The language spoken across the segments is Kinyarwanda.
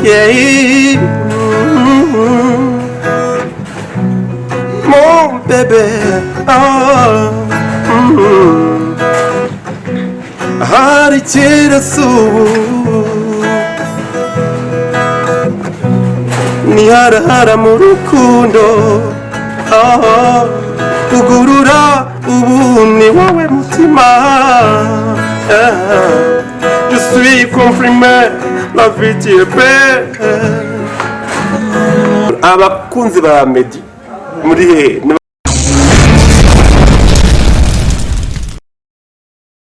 Yeah. Mon bébé, oh. Hari kera si ubu, ni harahara mu rukundo, oh. Ugurura ubu ni wowe mutima. Ah. Je suis confirmé, la vie est belle. Abakunzi ba Meddy muri hehe?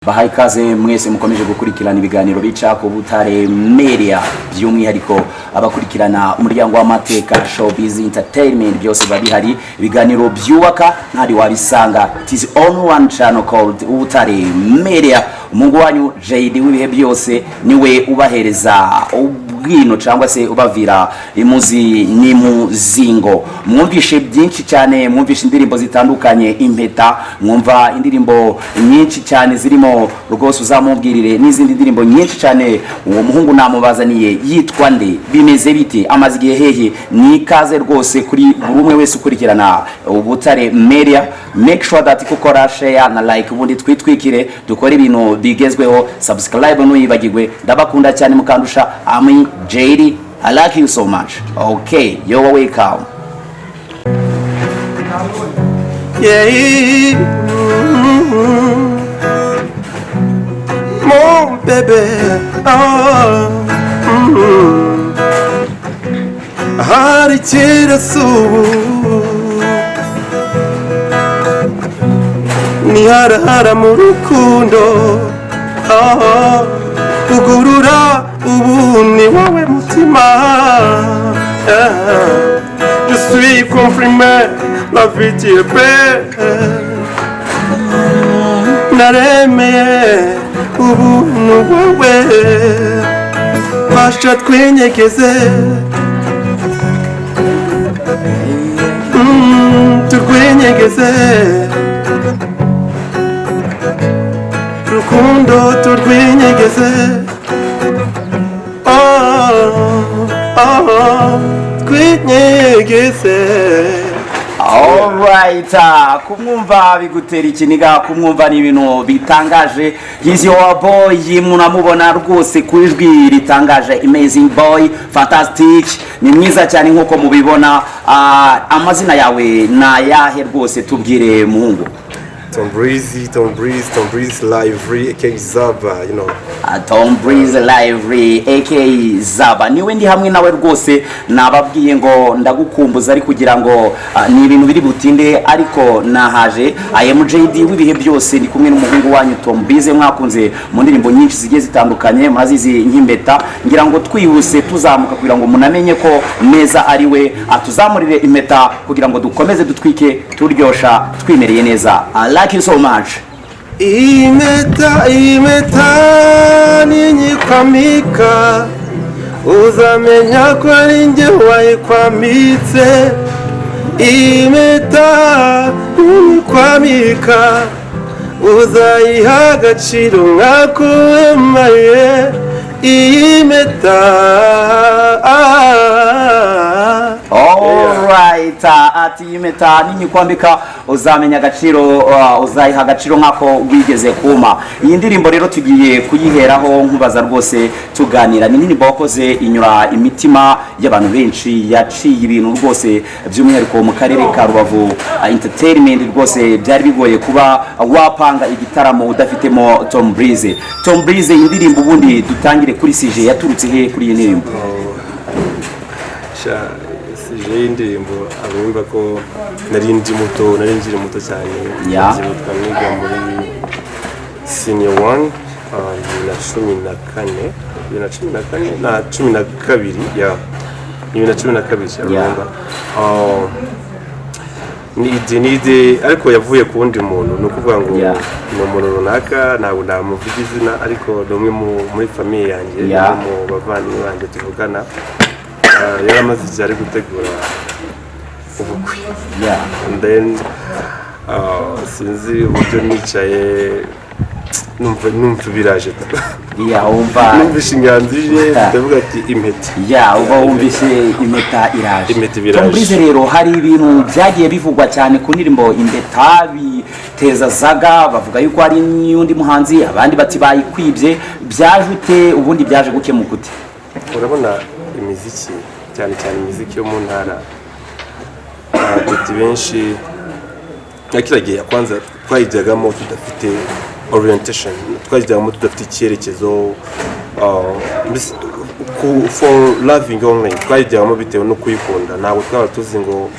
Bahaye ikaze mwese mukomeje gukurikirana ibiganiro bica ku Butare Media, by'umwihariko abakurikirana Umuryango w'Amateka Showbiz Entertainment. Byose biba bihari, ibiganiro byubaka ntari wabisanga. It is only one channel called Ubutare Media. Umuhungu wanyu JD w'ibihe byose niwe ubahereza ubwino cyangwa se ubavira imuzi n'imuzingo. Mwumvishe byinshi cyane, mwumvishe indirimbo zitandukanye, Impeta, mwumva indirimbo nyinshi cyane zirimo Rwose Uzamubwirire n'izindi ndirimbo nyinshi cyane. Uwo muhungu namubazaniye, yitwa nde? Bimeze bite? Amaze igihe hehe? Ni ikaze rwose kuri buri umwe wese ukurikirana Ubutare Media. Make sure that ukora share na like, ubundi twitwikire, dukore ibintu bigezweho. Subscribe ntuyibagirwe. Ndabakunda cyane mukandusha. Ami JD, I like you so much. Okay, you're welcome. Yeah. Mon bébé, oh. Hari kera si ubu, ni harahara mu rukundo, oh. Ugurura ubu ni wowe mutima. Ah. Je suis confirmé, la vie est belle. Naremeye ubu ni wowe, fasha twinyegeze, turwinyegeze rukundo, turwinyegeze, oh, twinyegeze. Alright, kumwumva bigutera ikiniga, kumwumva ni ibintu bitangaje. He's your boy, munamubona rwose ku ijwi ritangaje. Amazing boy, fantastic, ni mwiza cyane nk'uko mubibona. Amazina yawe ni ayahe rwose? Tubwire, muhungu. Tom Breezy, Tom Breeze, Tom Breeze Lively, aka Zaba. Tom Breeze Lively aka Zaba niwe ndi hamwe nawe rwose. Nababwiye ngo ndagukumbuza, ari kugira ngo ni ibintu biri butinde, ariko nahaje. I am JD w'ibihe byose, ndi kumwe n'umuhungu wanyu Tom Breeze mwakunze mu ndirimbo nyinshi zigiye zitandukanye, murazizi nk'imbeta. Ngira ngo twihuse tuzamuka kugira ngo munamenye ko neza ari we atuzamurire impeta kugira ngo dukomeze dutwike, turyosha, twimereye neza. I like you so much. Impeta, impeta ninyikwamika, uzamenya ko ari njye wayikwambitse. Impeta ninyikwamika, uzayiha agaciro nk'ako wemaye iyi mpeta. Alright, ati iyi mpeta ninyikwambika uzamenya agaciro, uzayiha agaciro nk'ako wigeze kuma. Iyi ndirimbo rero tugiye kuyiheraho nkubaza rwose, tuganira. Ni indirimbo wakoze inyura imitima y'abantu benshi, yaciye ibintu rwose, by'umwihariko mu karere ka Rubavu. Entertainment rwose byari bigoye kuba wapanga igitaramo udafitemo Tom Breeze. Tom Breeze, indirimbo ubundi dutangire kuri sujet, yaturutse he kuri iyi ndirimbo? Sha, sujet y'indirimbo abumva ko nari ndi muto, nari nkiri muto cyane. Ndabyibuka niga muri senior one, 2014, 2014 na 12, ya, 2012, I remember. Ni idée, ni idée ariko yavuye ku wundi muntu, ni ukuvuga ngo ni umuntu runaka, ntabwo namuvuga izina, ariko ni umwe muri famille yanjye, ni umwe mu bavandimwe banjye tuvugana. Yari amaze igihe ari gutegura ubukwe. And then sinzi uburyo nicaye Numva biraje. Yeah, wumva Numvishe inganzo ije, ndavuga ati impeta. Yeah, uba wumvise impeta iraje. Impeta ibiraje. Tom Breeze, rero hari ibintu byagiye bivugwa cyane ku ndirimbo Impeta, biteza saga, bavuga yuko hari n'undi muhanzi, abandi bati bayikwibye. Byaje ute ubundi? Byaje gukemuka ute? Urabona imiziki, cyane cyane imiziki yo mu ntara, abatutsi benshi nka kiriya gihe kwanza twayijyagamo tudafite orientation, twayijyagamo tudafite icyerekezo, mbese for loving only, twayijyagamo bitewe no kuyikunda. Ntabwo twaba tuzi ngo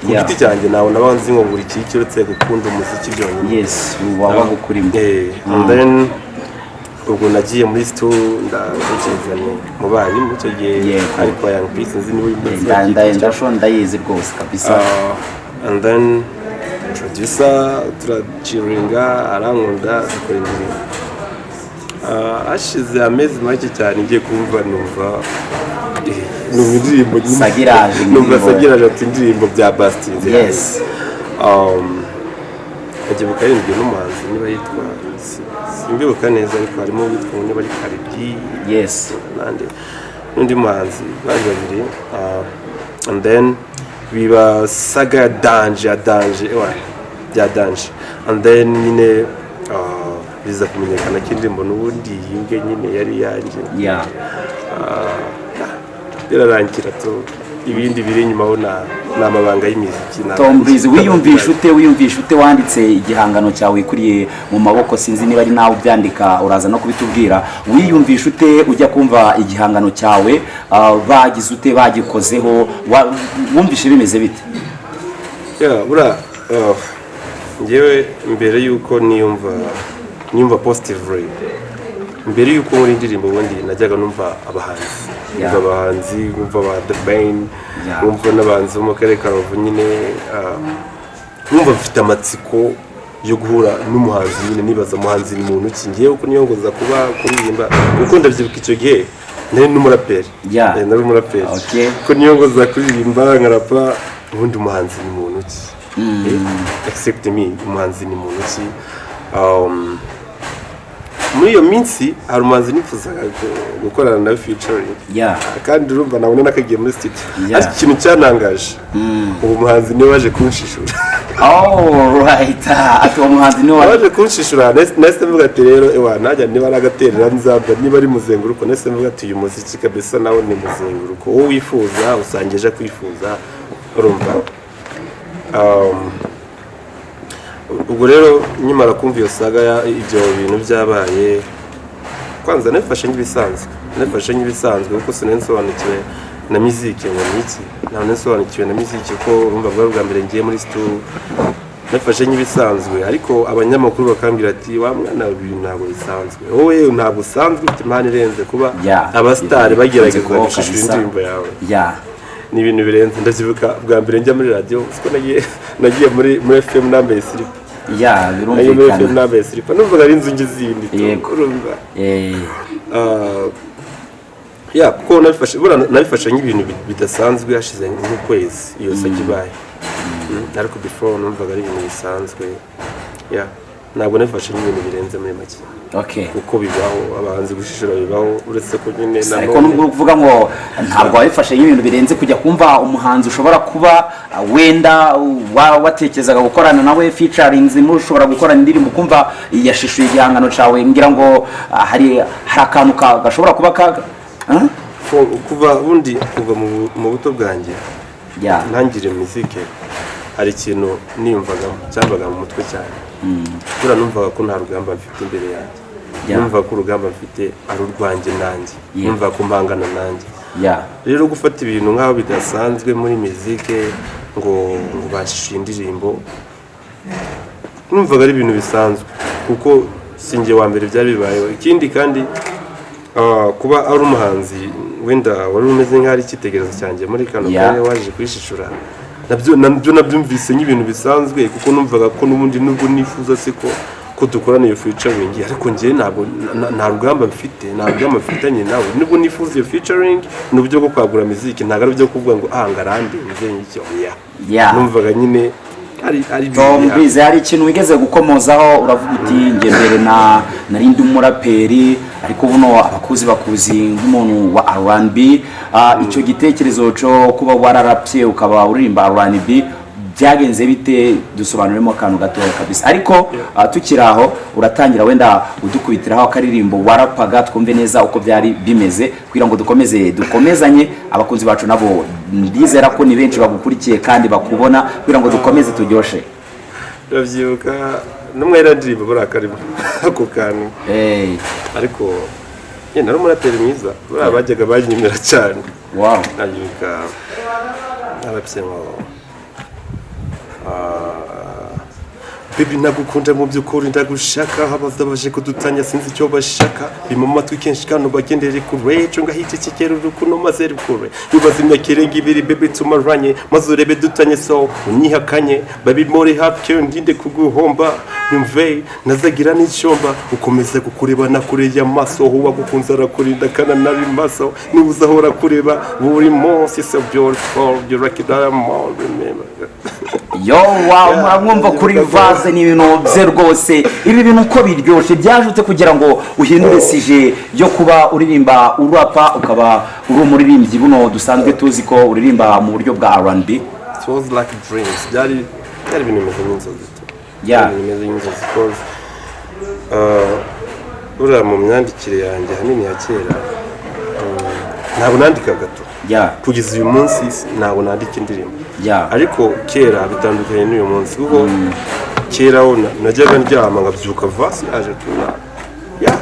ku giti cyanjye ntabwo naba nzi ngo buri kintu uretse gukunda umuziki byonyine. Yes, wabaga ukurimo. And then ubwo nagiye muri stu, ndatekereza ni mu barimu icyo gihe, ariko Young Peace nzi niba uyu munsi Ndayizi rwose kabisa. And then producer turaciringa, arankunda, dukora indirimbo. Hashize amezi make cyane ngiye kumva numva indirimbo nyine. Saga iraje, Numva indirimbo. Saga iraje, ati indirimbo bya bastinze. Nkabyibuka yaririmbwe n'umuhanzi niba yitwa simbibuka neza, ariko harimo uwitwa ngo niba ari Karibyi n'andi n'undi muhanzi, bari babiri. And then biba saga ya danger, ya danger, ewa bya danger. And then nyine biza kumenyekana ko indirimbo n'ubundi yimbwe nyine yari iyanjye. Birarangira tu, ibindi biri inyuma ho ni amabanga y'imiziki. Tom Breeze, wiyumvisha ute wanditse igihangano cyawe wikuriye mu maboko? Sinzi niba ari nawe ubyandika, uraza no kubitubwira. Wiyumvisha ute ujya kumva igihangano cyawe, bagize ute, bagikozeho? Wumvishe bimeze bite? Yeah, buriya njyewe mbere y'uko niyumva positively, mbere y'uko nkora indirimbo, ubundi najyaga numva abahanzi, numva abahanzi, numva ba The Ben, numva n'abahanzi bo mu karere ka Rubavu nyine, numva mfite amatsiko yo guhura n'umuhanzi nyine, nibaza umuhanzi ni muntu ki, ngewe uko niyongoza kuba kuririmba, kuko ndabyibuka icyo gihe nari n'umuraperi. Nari umuraperi. Ko niyongoza kuririmba nkarapa, ubundi umuhanzi ni muntu ki? Except me, umuhanzi ni muntu ki? Muri iyo minsi hari umuhanzi nifuzaga gukorana nawe featuring, kandi urumva nabona nakagiye muri studio, ariko ikintu cyanangaje, uwo muhanzi niwe waje kunshishura. Alright, ati uwo muhanzi niwe Waje kunshishura, nahise mvuga ati rero ewa najya niba ari agaterera nzamba, niba ari muzenguruko, nahise mvuga ati uyu muziki kabisa nawe ni muzenguruko, uwo wifuza usanga ejo akwifuza, urumva. Ubwo rero nkimara kumva iyo saga ibyo bintu byabaye, kwanza nabifashe nk'ibisanzwe kuko sinari nsobanukiwe na miziki ngo ni iki, ntabwo nari nsobanukiwe na miziki ko urumva bwari ubwa mbere ngiye muri stu. Nabifashe nk'ibisanzwe, ariko abanyamakuru bakambwira ati wa mwana we, ibintu ntabwo bisanzwe, wowe ntabwo usanzwe, ufite impano irenze kuba abasitari bagerageza Bikunze kubaho gushishura kabisa. indirimbo yawe, ni ibintu birenze. Ndabyibuka bwa mbere njya muri radiyo, siko nagiye muri FM nambaye silipa. Nagiye muri FM nambaye silipa, numvaga ari inzu zindi tu, urumva. Ya, kuko nabifashe, buriya nabifashe nk'ibintu bidasanzwe hashize nk'ukwezi iyo saga ibaye. Ariko before numvaga ari ibintu bisanzwe, ya, ntabwo nabifashe nk'ibintu birenze muri make, kuko bibaho, abahanzi gushishura bibaho, uretse ko nyine Ariko nubwo uvuga ngo ntabwo wabifashe nk'ibintu birenze, kujya kumva umuhanzi ushobora kuba wenda watekerezaga gukorana nawe featuring, mushobora gukorana indirimbo, ukumva yashishuye igihangano cyawe, ngira ngo hari akantu gashobora kuba ka, huh? Kuva bundi kuva mu buto bwanjye ntangire muzike, hari ikintu niyumvagamo cyambaga mu mutwe cyane. Buriya numvaga ko nta rugamba mfite imbere yanjye. Numvaga ko urugamba mfite ari urwanjye nanjye. Numvaga ko mpangana nanjye. Rero gufata ibintu nk'aho bidasanzwe muri muzike ngo bashishuye indirimbo, numvaga ari ibintu bisanzwe kuko si njye wa mbere byari bibayeho. Ikindi kandi, kuba ari umuhanzi wenda wari umeze nk'aho ari icyitegererezo cyanjye muri kano karere waje kuyishishura, nabyo nabyumvise nk'ibintu bisanzwe, kuko numvaga ko n'ubundi nubwo nifuza se ko dukorana iyo featuring, ariko njyewe ntabwo nta rugamba mfite, nta rugamba mfitanye nawe. Nubwo nifuza iyo featuring, ni uburyo bwo kwagura muziki, ntabwo ari uburyo bwo kuvuga ngo ah ngarambe nze iki, oya. Numvaga nyine Ari Tom Breeze, hari ikintu wigeze gukomozaho, uravuga uti njye mbere na nari ndi umuraperi, ariko buno abakuzi bakuzi nk'umuntu wa R&B. Icyo gitekerezo cyo kuba wararapye ukaba uririmba R&B byagenze bite? Dusobanuremo akantu gatoya kabisa. Ariko tukiri aho, uratangira wenda udukubitiraho akaririmbo warapaga, twumve neza uko byari bimeze, kugira ngo dukomeze dukomezanye. Abakunzi bacu nabo ndizera ko ni benshi bagukurikiye kandi bakubona, kugira ngo dukomeze turyoshe. Urabyibuka n'umwera ndirimbo buriya karimo ako kantu. Ariko njye nari umuraperi mwiza, buriya bajyaga banyemera cyane. Nabyibuka narapye ngo "Baby, nagukunda mu by'ukuri, ndagushaka, habaza baje kudutanya, sinzi icyo bashaka, bima amatwi kenshi kandi ubagendere kure, ejo ngahicecekera urukundo maze rukure, bibaza imyaka irenga 2, baby, tumaranye, maze urebe dutanye, so unyihakanye, baby, muri hafi, ndinde kuguhomba, nyumve nazagira n'icyomba, ukomeza kukurebana kure y'amaso, uwagukunze arakurinda kana nari maso, niba uzahora kureba buri munsi, so beautiful, you like diamond, remember." Yo, wow, muramwumva kuri verse, ni ibintu bye rwose. Ibi bintu uko biryoshye, byajute kugira ngo uhindure sujet yo kuba uririmba urapa, ukaba uri umuririmbyi buno dusanzwe tuzi ko uririmba mu buryo bwa R&B? It was like dreams, byari ibintu bimeze nk'inzozi tu. Byari ibintu bimeze nk'inzozi, cause buriya mu myandikire yanjye ahanini ya kera, ntabwo nandikaga tu. Kugeza uyu munsi ntabwo nandika indirimbo. Ariko kera bitandukanye n'uyu munsi, kuko kera ho najyaga ndyama nkabyuka verse yaje tuna ya.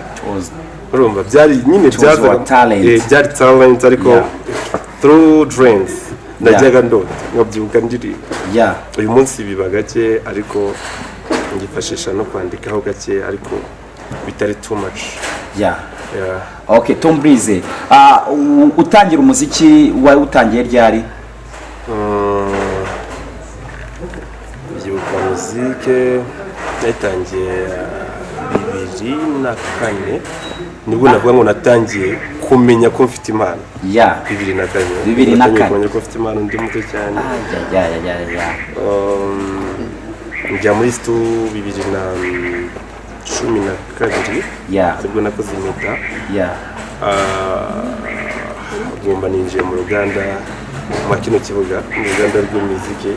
Urumva byari nyine was byazaga your talent. Byari talent, ariko through dreams najyaga ndota nkabyuka ndirimba. Uyu munsi biba gake, ariko ngifashisha no kwandikaho gake, ariko bitari too much. Yeah. Okay, Tom Breeze, utangira umuziki wawutangiye ryari? Byibuka muzike nayitangiye 2004, nibwo navuga ngo natangiye kumenya ko mfite impano. 2004. 2004. Natangiye kumenya ko mfite impano ndi muto cyane. Ya. Njya muri stu 2012. Nibwo nakoze impeta. Ugomba ninjiye mu ruganda mwa kino kibuga, mu ruganda rw'imiziki.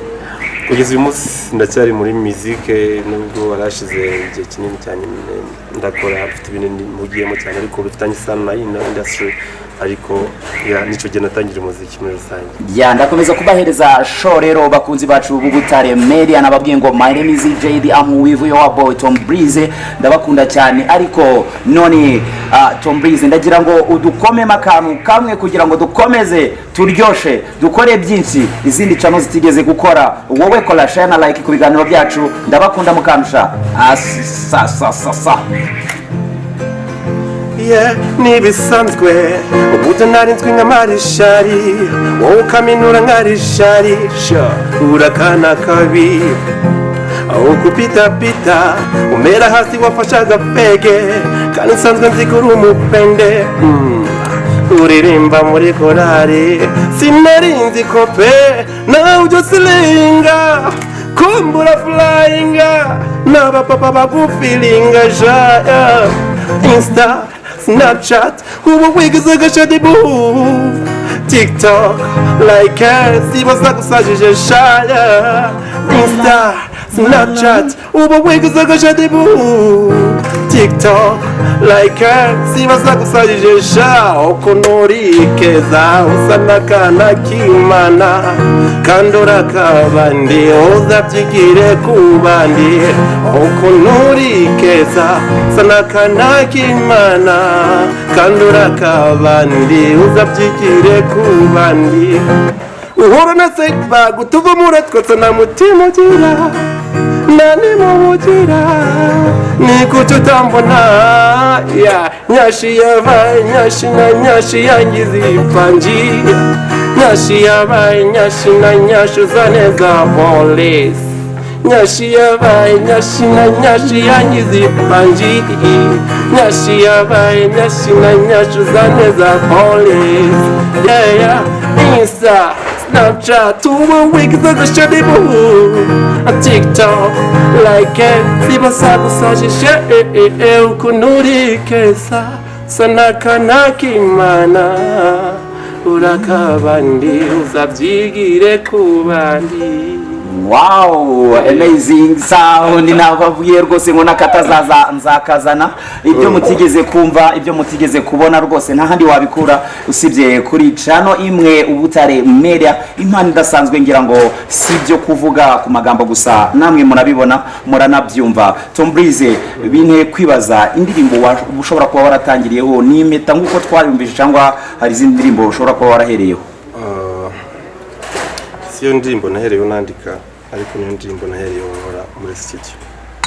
Kugeza uyu munsi ndacyari muri mizike, nubwo warashize igihe kinini cyane ndakora, mfite ibintu mpugiyemo cyane, ariko bifitanye isano na ino industry. Ariko ya, nicyo gihe natangira umuziki muri rusange. Ya, ndakomeza kubahereza show rero, bakunzi bacu b'Ubutare Media. Nababwiye ngo my name is JD, I'm with your boy Tom Breeze, ndabakunda cyane. Ariko none Tom Breeze, ndagira ngo udukomemo akantu kamwe kugira ngo dukomeze turyoshe, dukore byinshi izindi channel zitigeze gukora. Wowe kora share na like ku biganiro byacu, ndabakunda mukandusha. Sa sa sa sa. Yeah, ntibisanzwe uburyo narinzwi nka marishari, wowe ukaminura nka rishari sha, urakana kabi aho kupitapita umera hasi wafashe agapege, kandi nsanzwe nzi ko uri umupende. Uririmba muri korari, sinari nzi ko pe nawe ujya usilinga kumbura flyinga n'abapapa bagufilinga jaya. Insta, Snapchat, ubu wigize agashadibu, TikTok like sibaza gusajije shaya. Insta, Snapchat, ubu wigize agashadibu, TikTok like sibaza gusajije sha. Ukuntu urikeza usa n'akana k'Imana, kandi urakabandi uzabyigire ku bandi. Ukuntu urikeza usa n'akana k'Imana, kandi urakabandi uzabyigire ku bandi. Uhura na setbag utuvumura twese, nta mutima ugira, nta nimubugira, ni kuki utambona ya nyashi yabaye nyashi na nyashi yangize ipanji, nyashi yabaye nyashi na nyashi uzane za polisi, nyashi yabaye nyashi na nyashi yangize ipanji, nyashi yabaye nyashi na nyashi uzane za polisi, yeah. Insta. Snapchat ubu wigize boo, TikTok like zibasagusajije ukuntu uri keza sa n'akana k'Imana, urakabandi uzabyigire ku bandi. Wow, amazing sound! Nababwiye rwose ngo nakatazaza nzakazana ibyo mutigeze kumva, ibyo mutigeze kubona. Rwose nta handi wabikura usibye kuri channel imwe, Ubutare Media. Impano idasanzwe, ngira ngo si ibyo kuvuga ku magambo gusa, namwe murabibona, muranabyumva. Tom Breeze, binteye kwibaza, indirimbo ushobora kuba waratangiriyeho ni Impeta nk'uko twayumvise, cyangwa hari izindi ndirimbo ushobora kuba warahereyeho? Si yo ndirimbo nahereyeho nandika, ariko niyo ndirimbo nahereyeho nkora muri studio.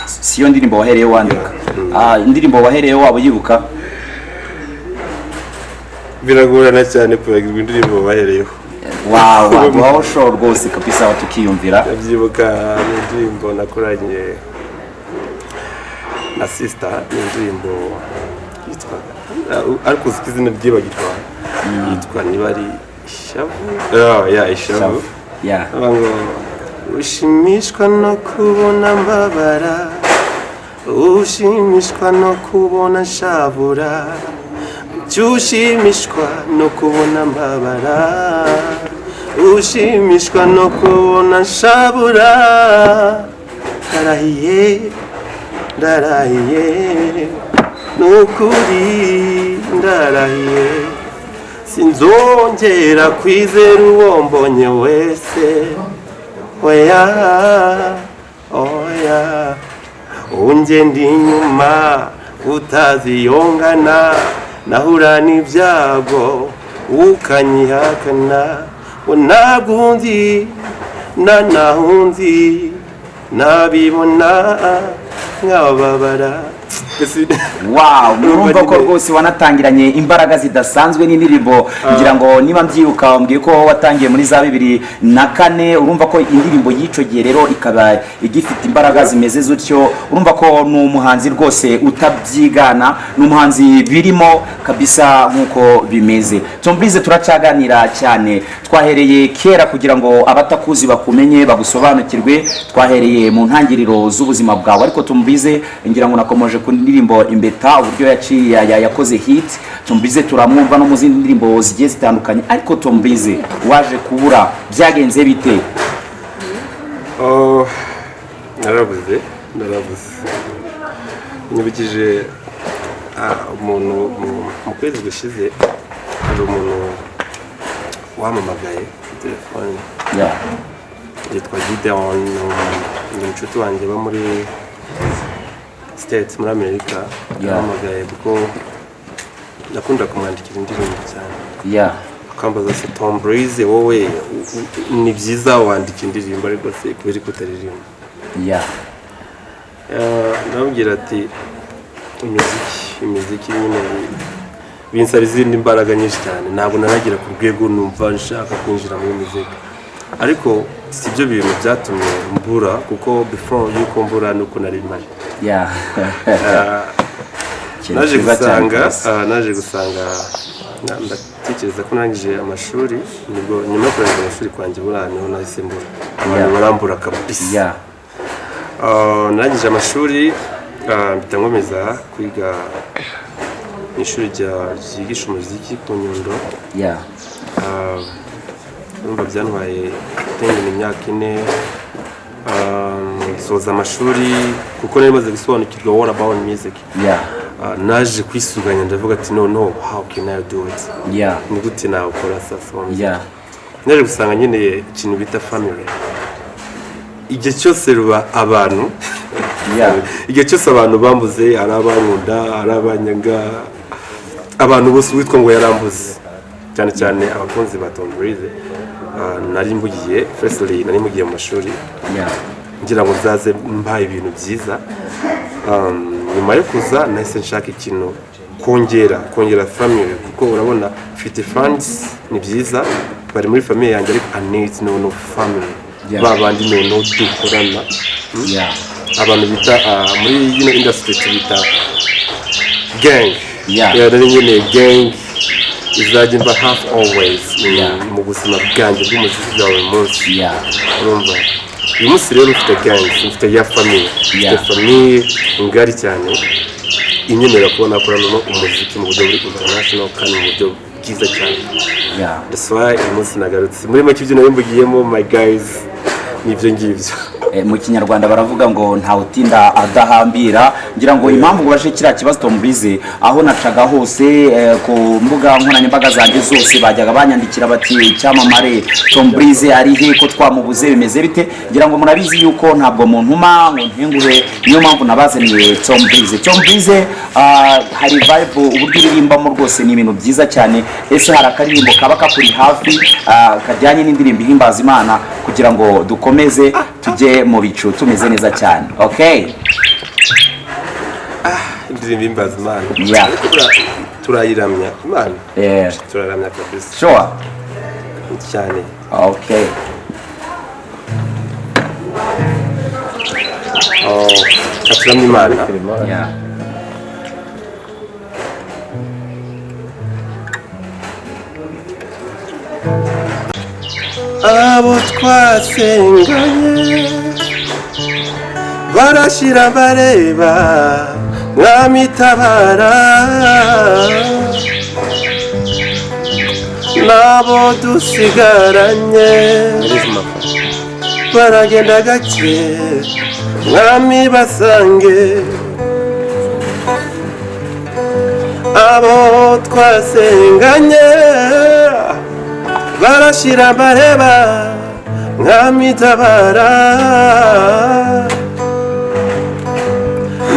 Si yo ndirimbo wahereyeho wandika? Ah, indirimbo wahereyeho waba uyibuka? Biragorana cyane kwibagirwa indirimbo bahereyeho. Wow, waduhaho show rwose kabisa tukiyumvira. Ndabyibuka, ni indirimbo nakoranye na sister, ni indirimbo yitwa, ariko uzi ko izina ryibagirwa, yitwa niba ari Ishavu. Ah, ya, Ishavu. Avuga ngo: "Ushimishwa no kubona mbabara, ushimishwa no kubona nshavura, jya ushimishwa no kubona mbabara, ushimishwa no kubona nshabura, ndarahiye, ndarahiye, nukuri ndarahiye, sinzongera kwizera uwo mbonye wese, oya, oya, ungenda inyuma utaziyongana, nahura n'ibyago ukanyihakana, ngo ntabwo unzi nanahunzi, nabibona nkababara." Wow, murumva ko nyine- rwose wanatangiranye imbaraga zidasanzwe n'indirimbo. Ngira ngo niba mbyibuka, wambwiye ko watangiye muri za 2004. Urumva ko indirimbo y'icyo gihe rero ikaba igifite imbaraga zimeze zutyo. Urumva ko ni umuhanzi rwose utabyigana, ni umuhanzi birimo kabisa nk'uko bimeze. Tom Breeze, turacyaganira cyane. Twahereye kera kugira ngo abatakuzi bakumenye, bagusobanukirwe. Twahereye mu ntangiriro z'ubuzima bwawe, ariko Tom Breeze, ngira ngo nakomoje ku ndirimbo Imbeta, uburyo yaciye yakoze hit. Tom Breeze turamwumva no mu zindi ndirimbo zigiye zitandukanye, ariko Tom Breeze waje kubura, byagenze bite? Oh, narabuze, narabuze. Nyibukije umuntu mu kwezi gushize, hari umuntu wampamagaye kuri telefone yitwa Gideon, ni inshuti wanjye uba muri States, muri Amerika. Yampamagaye kuko nakunda kumwandikira indirimbo cyane, akambaza: "Se Tom Breeze, wowe ni byiza wandika indirimbo, ariko se kubera ko utaririmba?" Ndamubwira ati: "Imiziki nyine binsaba izindi mbaraga nyinshi cyane, ntabwo naragera ku rwego numva nshaka kwinjira muri muzika." Ariko si byo bintu byatumye mbura, kuko before yuko mbura nuko nari mpari. Ikintu Naje cyiza cyane gusanga kabisa. Naje gusanga ndatekereza ko narangije amashuri, nibwo nyuma yo kurangiza amashuri kwanjye buriya niho nahise mbura abantu, barambura kabisa. Narangije amashuri, mpita nkomeza kwiga mu ishuri ryigisha umuziki ku Nyundo. Urumva byantwaye tengena imyaka 4. Nsoza amashuri, kuko nari maze gusobanukirwa what about music. Naje kwisuganya, ndavuga ati: "No, no, how can I do it? Ni gute nawukora sasa wa muziki?" Naje gusanga nyine ikintu bita family, igihe cyose ruba abantu, igihe cyose abantu bambuze, ari abankunda, ari abanyanga, abantu bose witwa ngo yarambuze, cyane cyane abakunzi ba Tom Breeze. Nari mbugiye, firstly nari mbugiye mu mashuri ngira ngo nzaze mbaye ibintu byiza. Nyuma yo kuza nahise nshaka ikintu kongera family, kuko urabona mfite fans, ni byiza, bari muri famille yanjye, ariko I need no family, ba bandi noneho dukorana. Abantu bita muri yino industry tubita gang. Yeah, nari nkeneye gang. Izajya imba hafi always Yeah. mu buzima bwanjye bw'umuziki bwa buri munsi. Urumva, uyu munsi rero mfite gangs, mfite ya famille, mfite famille ngari cyane inyemerera kuba nakoramo umuziki mu buryo buri international kandi mu buryo bwiza cyane. That's why uyu munsi nagarutse. Muri make, ibyo nari mbugiyemo, my guys, nibyo ngibyo. Mu Kinyarwanda baravuga ngo ntawutinda adahambira. Ngira ngo impamvu ubajije kiriya kibazo, Tom Breeze, aho nacaga hose ku mbuga nkoranyambaga zanjye zose bajyaga banyandikira bati: "Icyamamare Tom Breeze ari he ko twamubuze, bimeze bite?" Ngira ngo murabizi yuko ntabwo muntuma ngo ntenguhe, niyo mpamvu nabazaniye Tom Breeze. Tom Breeze, hari vibe, uburyo uririmbamo rwose ni ibintu byiza cyane. Ese hari akaririmbo kaba kakuri hafi kajyanye n'indirimbo ihimbaza Imana kugira ngo dukomeze tujye mu bicu tumeze neza cyane? Okay. Indirimbo ihimbaza Imana? Yeah. Ariko buriya turayiramya Imana. Turaramya kabisa. Sure. Cyane. Okay. Oh, katuramya Imana. Yeah. Abo twasenganye barashira bareba, Mwami tabara, nabo dusigaranye baragenda gake, Mwami basange. Abo twasenganye barashira bareba, Mwami tabara,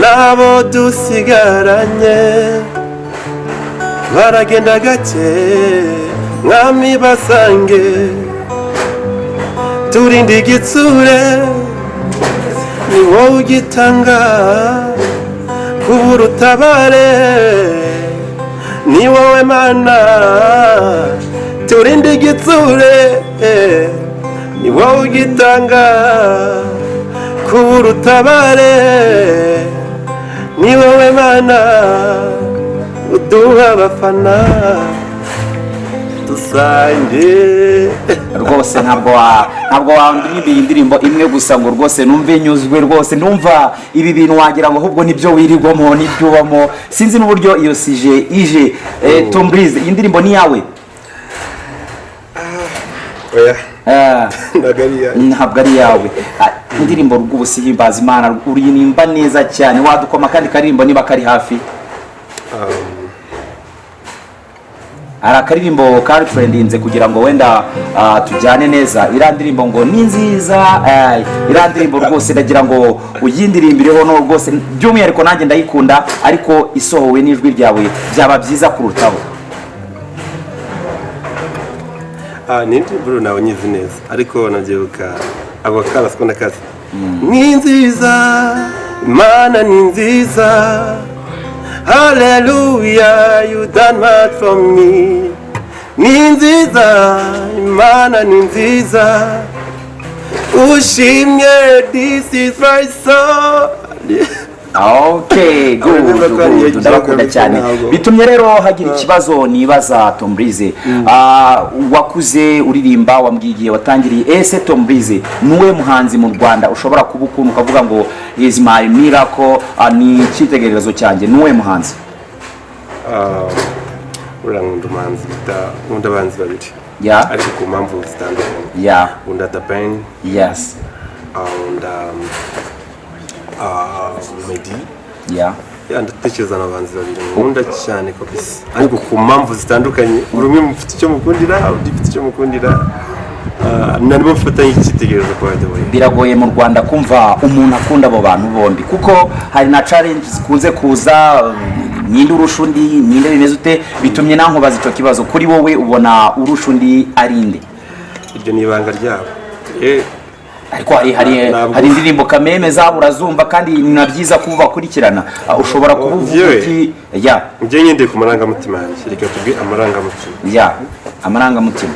nabo dusigaranye baragenda gake, Mwami basange. Turinde igitsure, ni wowe ugitanga, kubura utabare, ni wowe Mana. Turinde igitsure, ni wowe ugitanga, kubura utabare, ni wowe Mana. Uduha abafana dusange. Rwose ntabwo wandirimba iyi ndirimbo imwe gusa ngo rwose numve nyuzwe. Rwose numva ibi bintu wagira ngo ahubwo nibyo wirirwamo, nibyo ubamo, sinzi n'uburyo iyo sije ije. Tom Breeze, iyi ndirimbo ni iyawe? Oya. Ah, ntabwo ari iyanjye. Ntabwo ari iyawe. Indirimbo rw'ubusi himbaza Imana uririmba neza cyane. Wadukoma kandi karirimbo niba kari hafi? Hari akaririmbo kari trendinze kugira ngo wenda tujyane neza, iriya ndirimbo ngo ni nziza. Iriya ndirimbo rwose ndagira ngo uyindirimbireho no rwose by'umwihariko nanjye ndayikunda, ariko isohowe n'ijwi ryawe byaba byiza kurutaho. Ni indirimbo nawe nyizi neza, ariko nabyibuka ako kana siko ndakazi. Ni nziza Imana, ni nziza, haleluya, you done much for me. Ni nziza Imana, ni nziza, ushimye, this is my song. Okay, good. Abaririmba ko ari Good. iyo Ndabakunda kabisa cyane. ntabwo. Bitumye rero hagira ikibazo nibaza, Tom Breeze. Wakuze uririmba, wambwiye igihe watangiriye. Ese Tom Breeze, nuwe muhanzi mu Rwanda ushobora kuba ukuntu ukavuga ngo is my miracle, ni icyitegererezo cyanjye? Nuwe muhanzi? Uriya nkunda umuhanzi bita, nkunda abahanzi babiri ariko ku mpamvu zitandukanye. Nkunda The Ben, nkunda Meddy. Yeah, ndatekereza abahanzi babiri nkunda cyane kabisa, ariko ku mpamvu zitandukanye. Buri umwe mufite icyo mukundira, undi mfite icyo mukundira. Nanibo mfata nk'icyitegererezo, by the way. Biragoye mu Rwanda kumva umuntu akunda abo bantu bombi, kuko hari na challenge zikunze kuza: ninde urusha undi, ninde bimeze ute? Bitumye nankubaza icyo kibazo. Kuri wowe ubona urusha undi ari nde? Iryo ni ibanga ryabo. Ariko hari hari indirimbo kameme zabo urazumva, kandi ni na byiza kuba bakurikirana. Ushobora kuba uvuga Njyewe? uti ya Njye ngendeye ku marangamutima yanjye, reka tubwe amarangamutima. Ya, amarangamutima.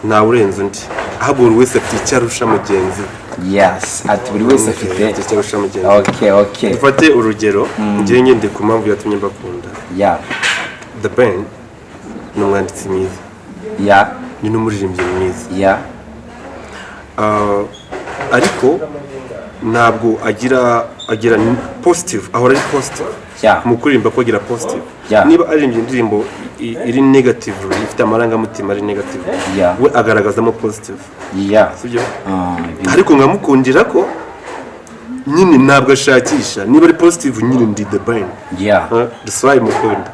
Ntawe urenze undi, ahubwo buri wese afite icyo arusha mugenzi we. Yes, ati buri wese afite Afite icyo arusha mugenzi we. Okay. Dufate urugero, njye ngendeye ku mpamvu yatumye mbakunda, The Ben. Ni umwanditsi mwiza, ni n'umuririmbyi mwiza. Ariko ntabwo agira positive, ahora ari positive mu kuririmba ko agira positive. Niba aririmbye indirimbo iri negative, ifite amarangamutima ari negative, we agaragazamo positive, sibyo? Ariko nkamukundira ko nyine ntabwo ashakisha. Niba ari positive nyine, ndi The Ben. That's why mukunda.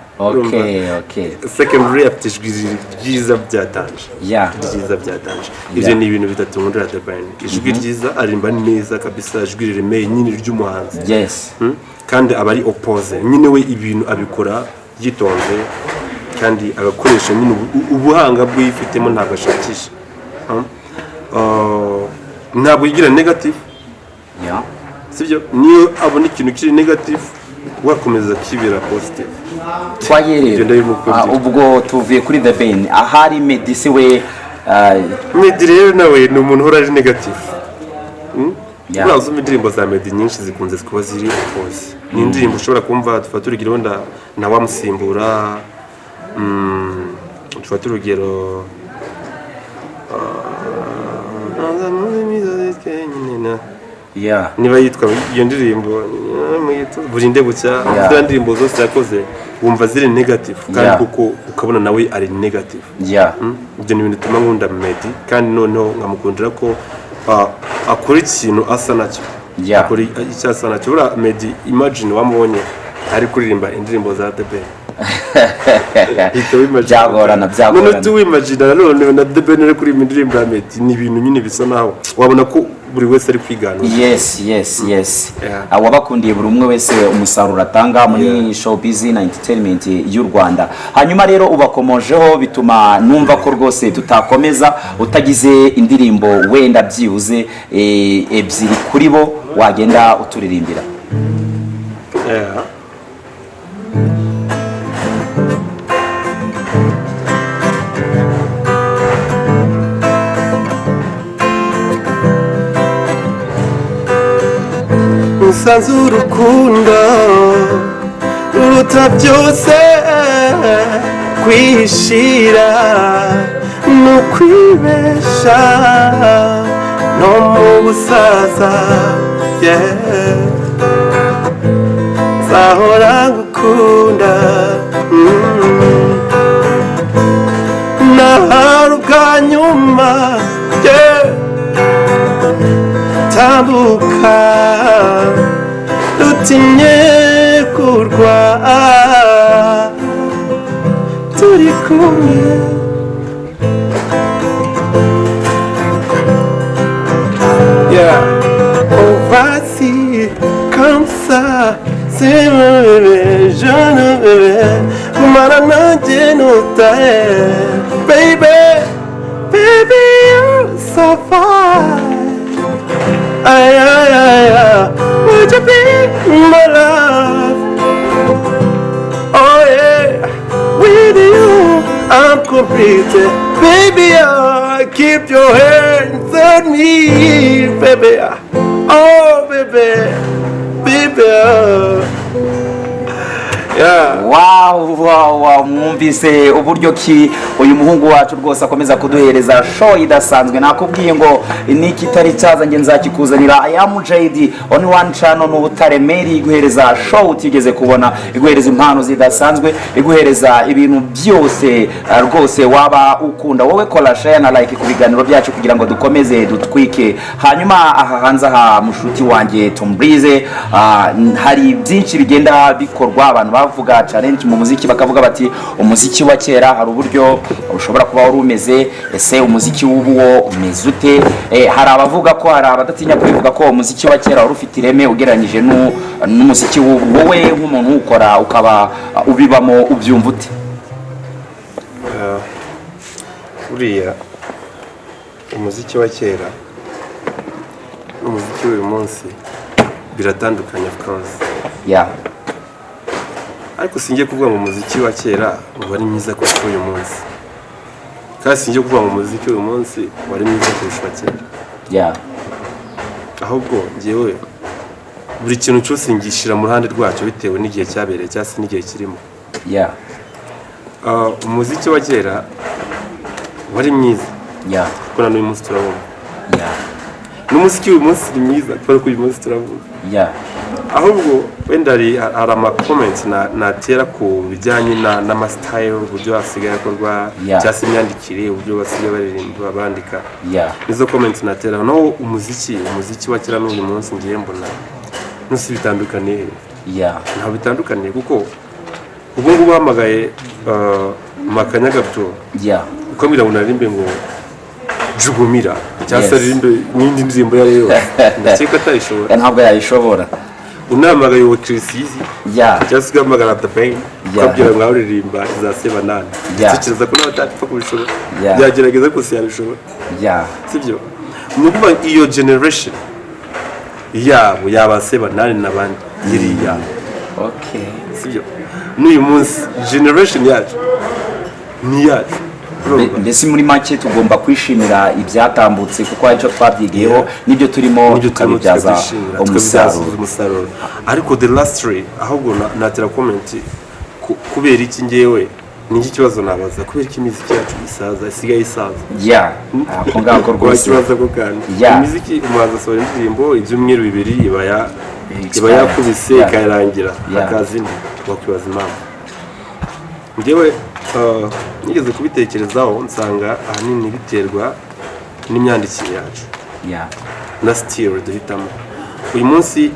Secondary, afite ijwi ryiza byatanje, ryiza byatanje. Ibyo ni ibintu bitatu nkundira The Ben: ijwi ryiza, aririmba neza kabisa, ijwi riremeye nyine ry'umuhanzi. Kandi aba ari opposé nyine, we ibintu abikora yitonze kandi agakoresha nyine ubuhanga bwe yifitemo, ntabwo ashakisha. Ntabwo yigira negative, sibyo? Niyo abona ikintu kiri negative, wakomeza kibera positive. Twagiye Ibyo rero. ndabimukundira. Ubwo tuvuye kuri The Ben, ahari Meddy se we? Meddy rero nawe ni umuntu uhora ari negative. Yeah. Uzumva indirimbo za Meddy nyinshi zikunze kuba ziri opposé. Ni indirimbo ushobora kumva, dufate urugero wenda ntawamusimbura, dufate urugero niba yitwa iyo ndirimbo burinde bucya, ziriya ndirimbo zose yakoze wumva ziri negative kandi kuko ukabona nawe ari negative. Ibyo ni ibintu bituma nkunda Meddy, kandi noneho nkamukundira ko akora ikintu asa nacyo. Akora icyo asa nacyo. Buriya Meddy, imagine wamubonye ari kuririmba indirimbo za The Ben. Hita wimagine. Byagorana, byagorana. Noneho tuwimagine nanone na The Ben ari kuririmba indirimbo ya Meddy, ni ibintu nyine bisa naho wabona ko buri wese ari kwigana. Yes. Yeah. Wabakundiye buri umwe wese umusaruro atanga muri showbiz na entertainment y'u Rwanda. Hanyuma rero ubakomojeho, bituma numva ko rwose tutakomeza utagize indirimbo wenda byibuze ebyiri kuri bo wagenda uturirimbira. Yeah. Musanze urukundo ruruta byose, kwihishira ni ukwibesha no mu busaza, yeah. Nzahora ngukunda, Nahari ubwa nyuma, yeah. Tambuka dutinye kurwa turi kumwe. Yeah. Oh, vas-y, comme ça, c'est mon bébé, je ne bébé, gumana nanjye ntutahe, baby, baby, you're so fine. Ay, ay, ay, ay, would you be my love? Oh yeah, with you I'm complete, baby. I keep your hands on me, baby. Oh, baby, baby. Oh. Yeah. Wow, mwumvise uburyo ki uyu muhungu wacu rwose akomeza kuduhereza show idasanzwe. Nakubwiye ngo niki kitari cyaza nge nzakikuzanira. I am JD on one channel n'Ubutare Mary, iguhereza show utigeze kubona, iguhereza impano zidasanzwe, iguhereza ibintu byose rwose waba ukunda. Wowe kora share na like ku biganiro byacu kugira ngo dukomeze dutwike. Hanyuma aha hanze aha, mushuti wanjye Tom Breeze, hari byinshi bigenda bikorwa, abantu bavuga challenge mu muziki, bakavuga bati umuziki wa kera hari uburyo ushobora kuba wari umeze, ese umuziki w'ubu wo umeze ute? Hari abavuga ko, hari abadatinya kubivuga ko umuziki wa kera wari ufite ireme ugereranyije n'umuziki w'ubu. Wowe nk'umuntu uwukora ukaba ubibamo, ubyumva ute? Buriya umuziki wa kera n'umuziki w'uyu munsi biratandukanye, of course. Ariko singiye kuvuga ngo umuziki wa kera wari mwiza kurusha uyu munsi, kandi singiye kuvuga ngo umuziki w'uyu munsi wari mwiza kurusha uwa kera. Ahubwo njyewe buri kintu cyose ngishyira mu ruhande rwacyo bitewe n'igihe cyabereye cyangwa se n'igihe kirimo. Umuziki wa kera wari mwiza kuko na n'uyu munsi turabona. N'umuziki w'uyu munsi ni mwiza kubera ko uyu munsi turabona. Ahubwo wenda hari amacomments natera ku bijyanye n'amastyle, uburyo hasigaye akorwa, cyangwa se imyandikire, uburyo basigaye baririmba, bandika. Nizo comments natera. Naho umuziki wa kera n'uyu munsi, ngiye mbona nusi bitandukaniye he? Ntabwo bitandukaniye, kuko ubu ngubu uhamagaye Makanyagabyo ukambwira ngo naririmbe ngo "Jugumira" cyangwa se aririmbe n'indi ndirimbo iyo ari yo yose, ndakeka atayishobora. Ntabwo yayishobora. Unahamagaye uwo Chriss Eazy cyangwa se ugahamagara The Ben, ukabwira ngo aho uririmba za "Sebanani", ndatekereza ko nawe atapfa kubishobora. Yagerageza gusa yabishobora, sibyo? Ni ukuvuga iyo generation yabo yaba Sebanani n'abandi yiri iyabo, sibyo? N'uyu munsi generation yacu ni iyacu. Urumva? Mbese muri make tugomba kwishimira ibyatambutse kuko hari icyo twabyigiyeho, n'ibyo turimo n'ibyo turimo tukabibyaza tukabyishimira, tukabibyaza umusaruro. Umusaruro. Ariko the last three, ahubwo natera comment kubera iki, ngewe ni iki kibazo nabaza: kubera iki imiziki yacu isaza, isigaye isaza? Yeah, ako ngako rwose. Wakibaza ko kandi imiziki, umuhanzi asohora indirimbo, ibyumweru 2 iba Expired. yakubise, ikarangira, hakaza indi. Wakwibaza impamvu. Njyewe nigeze kubitekerezaho, nsanga ahanini biterwa n'imyandikire yacu na style duhitamo uyu munsi.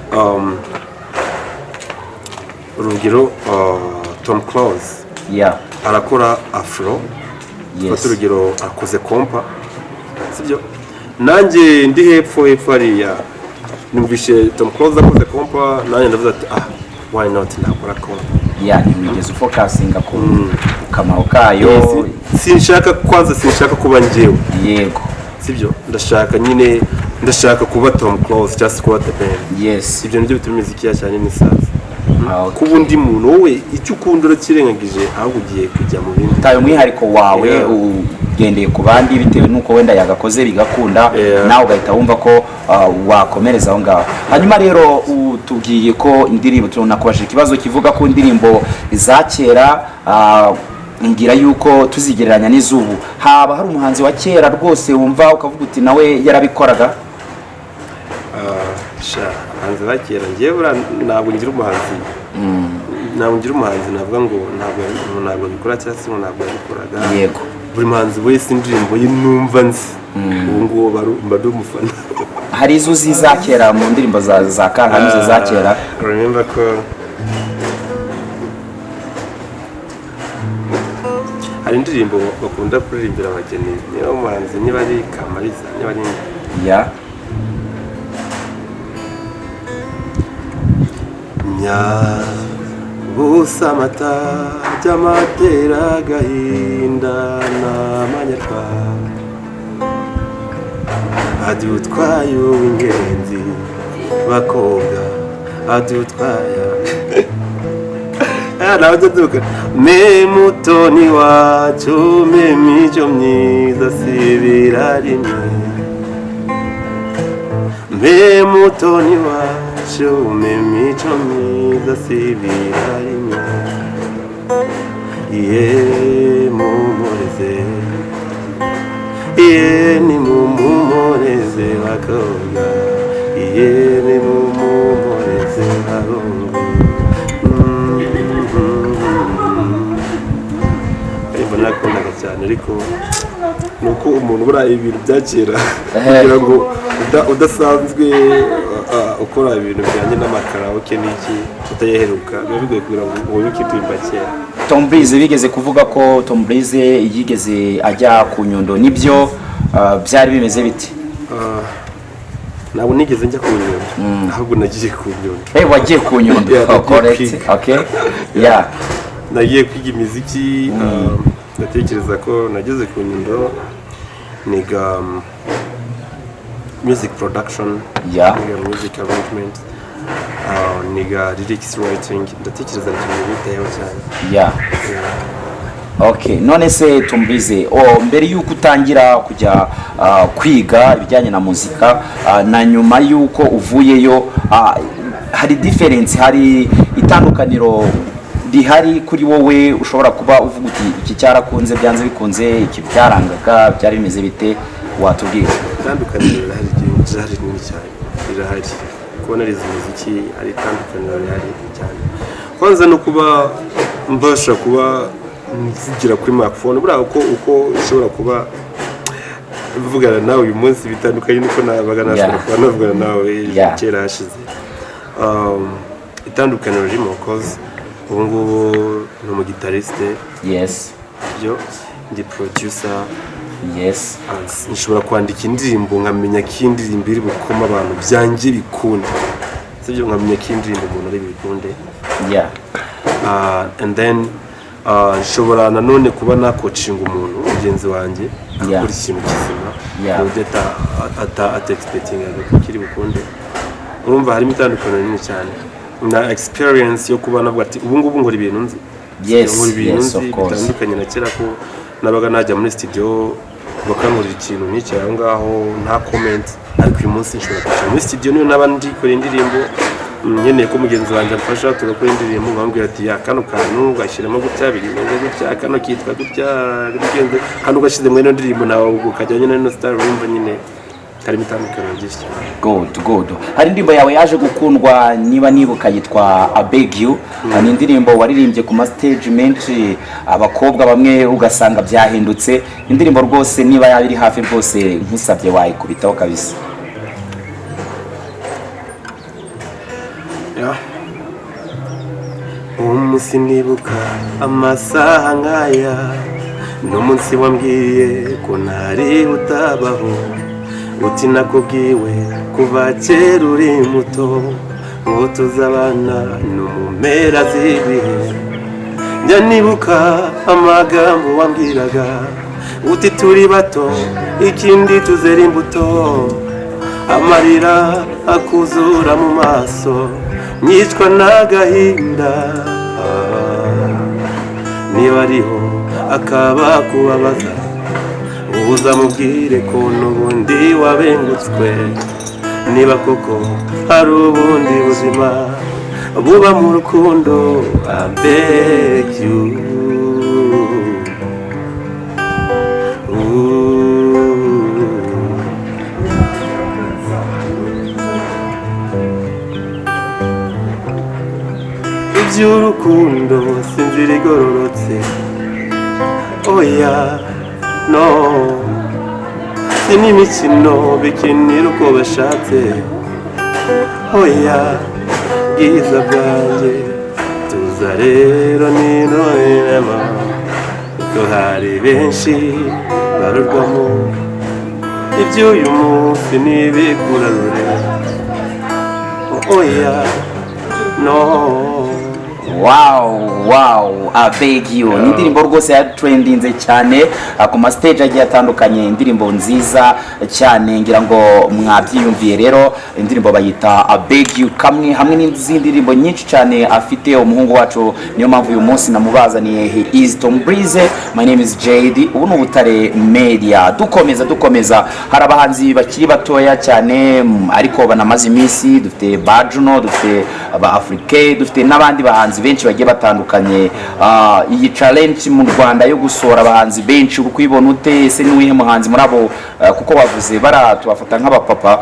Urugero, Tom Close arakora afro. Fata urugero, akoze kompa, sibyo? Nanjye ndi hepfo hepfo hariya, numvishe Tom Close akoze kompa, nanjye ndavuze ati: "Ah, why not nakora kompa?" Yeah, ntiwigeze ufocusinga ku kamaro kayo. Sinshaka, kwanza sinshaka kuba njyewe, sibyo? Ndashaka nyine, ndashaka kuba Tom Close cyangwa se kuba The Ben. Ibyo nibyo bituma imiziki yacu cyane n'isaza. Kuba undi muntu, wowe icyo ukunda urakirengagije, ahubwo ugiye kujya mu bindi. Utaye umwihariko wawe, ugendeye ku bandi bitewe n'uko wenda yagakoze bigakunda, nawe ugahita wumva ko wakomereza aho ngaho. Hanyuma rero utubwiye ko indirimbo, tunakubajije ikibazo kivuga ku ndirimbo za kera, mbwira yuko tuzigereranya n'iz'ubu, haba hari umuhanzi wa kera rwose wumva ukavuga uti: "Nawe yarabikoraga"? Ah, sha, abahanzi ba kera, ngewe buriya ntabwo ngira umuhanzi navuga ngo ntabwo abikora cyangwa se ngo ntabwo yabikoraga. Buri muhanzi wese indirimbo ye numva nzi, ubu ngubu mba ndi umufana. Hari izo uzi za kera, mu ndirimbo za Kankanyuze za kera? Ah, remember ko hari indirimbo bakunda kuririmbira abageni, niba umuhanzi, niba ari Kamariza, niba ari Nyabusa amata by'amatera agahinda n'amanyarwa, adutwaye uw'ingenzi bakobwa, adutwaye. Ah, nawe nduka me mutoni wacu, me mico myiza, sibira rimwe, mbe mutoni wacu, me mico myiza, sibira rimwe, iye mumureze, iye ni mumumureze bakobwa, iye ni mumumureze bahungu. Ariko nakundaga cyane, ariko ni uko umuntu buriya ibintu bya kera, kugira ngo udasanzwe ukora ibintu bijyanye n'amakaraoke n'iki, utayaheruka, biba bigoye kugira ngo wibuke indirimbo kera. Tom Breeze, bigeze kuvuga ko Tom Breeze yigeze ajya ku Nyundo, nibyo? Byari bimeze bite? Ah, ntabwo nigeze njya ku Nyundo, ahubwo nagiye ku Nyundo. Wagiye ku Nyundo? Yeah, nagiye Correct. kwiga. Okay, yeah. Nagiye kwiga imiziki. Ndatekereza ko nageze ku Nyundo niga music production, niga music arrangement, niga lyrics writing. Ndatekereza ni ikintu bitayeho cyane. Yeah. Okay, none se Tom Breeze, oh, mbere y'uko utangira kujya kwiga ibijyanye na muzika, na nyuma y'uko uvuyeyo, hari difference, hari itandukaniro rihari kuri wowe ushobora kuba uvuga uti iki cyarakunze byanze bikunze, iki byarangaga, byari bimeze bite? Watubwira. Itandukaniro rirahari, rirahari rinini cyane, rirahari. Kuba narize umuziki, ari itandukaniro rihari cyane. Kwanza no kuba mbasha kuba mvugira kuri microphone, buriya uko ushobora kuba mvugana nawe uyu munsi bitandukanye nuko nabaga nashobora kuba navugana nawe kera hashize. Itandukaniro ririmo cause ubu ngubu ni umugitariste, byo ndi producer, nshobora kwandika indirimbo nkamenya ko iyi ndirimbo iri bukome abantu byanjye bikunde, sibyo, nkamenya ko iyi ndirimbo umuntu ari buyikunde. And then nshobora nanone kuba nakocinga umuntu mugenzi wanjye akora ikintu kizima ku buryo ata expectingaga ko kiri bukunde. Urumva harimo itandukaniro rinini cyane na experience yo kuba navuga ati ubu ngubu nkora ibintu nzi, nkora ibintu nzi Of course. bitandukanye na kera ko nabaga najya muri studio bakankorera ikintu nicaye aho ngaho nta comment. Ariko uyu munsi nshobora kwicara muri studio, niyo naba ndikora indirimbo, nkeneye ko mugenzi wanjye amfasha tugakora indirimbo, nkamubwira ati ya kano kantu ugashyiramo gutya, bimeze gutya, kano kitwa gutya, bigenze kano ugashyize muri ino ndirimbo nawe ukajyanye na ino style. Urumva nyine harimo itandukaniro ryinshi cyane. Good, good. Hari indirimbo yawe yaje gukundwa, niba nibuka yitwa I Beg You. Ni indirimbo waririmbye ku ma stage menshi, abakobwa bamwe ugasanga byahindutse. Indirimbo rwose niba yaba iri hafi rwose, nkusabye wayikubitaho kabisa. Yeah. Umunsi nibuka amasaha nk'aya, n'umunsi wambwiye ko ntari utabaho, uti nakubwiwe kuva kera uri muto ngo tuzabana no mu mpera z'ibihe. Njya nibuka amagambo wambwiraga uti turi bato, ikindi tuzera imbuto, amarira akuzura mu maso nyicwa n'agahinda. Niba ariho akaba kubabaza, uzamubwire ko n'ubundi wabengutswe. Niba koko hari ubundi buzima buba mu rukundo, I beg you. Ooh. Iby'urukundo sinzira igororotse, oya no, si n'imikino bikinira uko bashatse, oya. Bwiza bwanjye tuza rero ninoema, kuko hari benshi barurwamo iby'uyu munsi n'ibikurarure, oya no. Wow, I Beg You ni indirimbo rwose yatrendinze cyane ku ma stage agiye atandukanye, indirimbo nziza cyane, ngira ngo mwabyiyumviye. Rero indirimbo bayita I Beg You, kamwe hamwe n'izindi ndirimbo nyinshi cyane afite umuhungu wacu. Niyo mpamvu uyu munsi namubazaniye. He is Tom Breeze, my name is JD, ubu ni Ubutare Media. Dukomeza, hari abahanzi bakiri batoya cyane, ariko banamaze iminsi. Dufite ba Juno, dufite aba Afrique, dufite n'abandi bahanzi benshi bagiye batandukanye. Iyi challenge mu Rwanda yo gusohora abahanzi benshi uri kuyibona ute? Ese ni uwihe muhanzi muri abo, kuko bavuze bara tubafata nk'abapapa,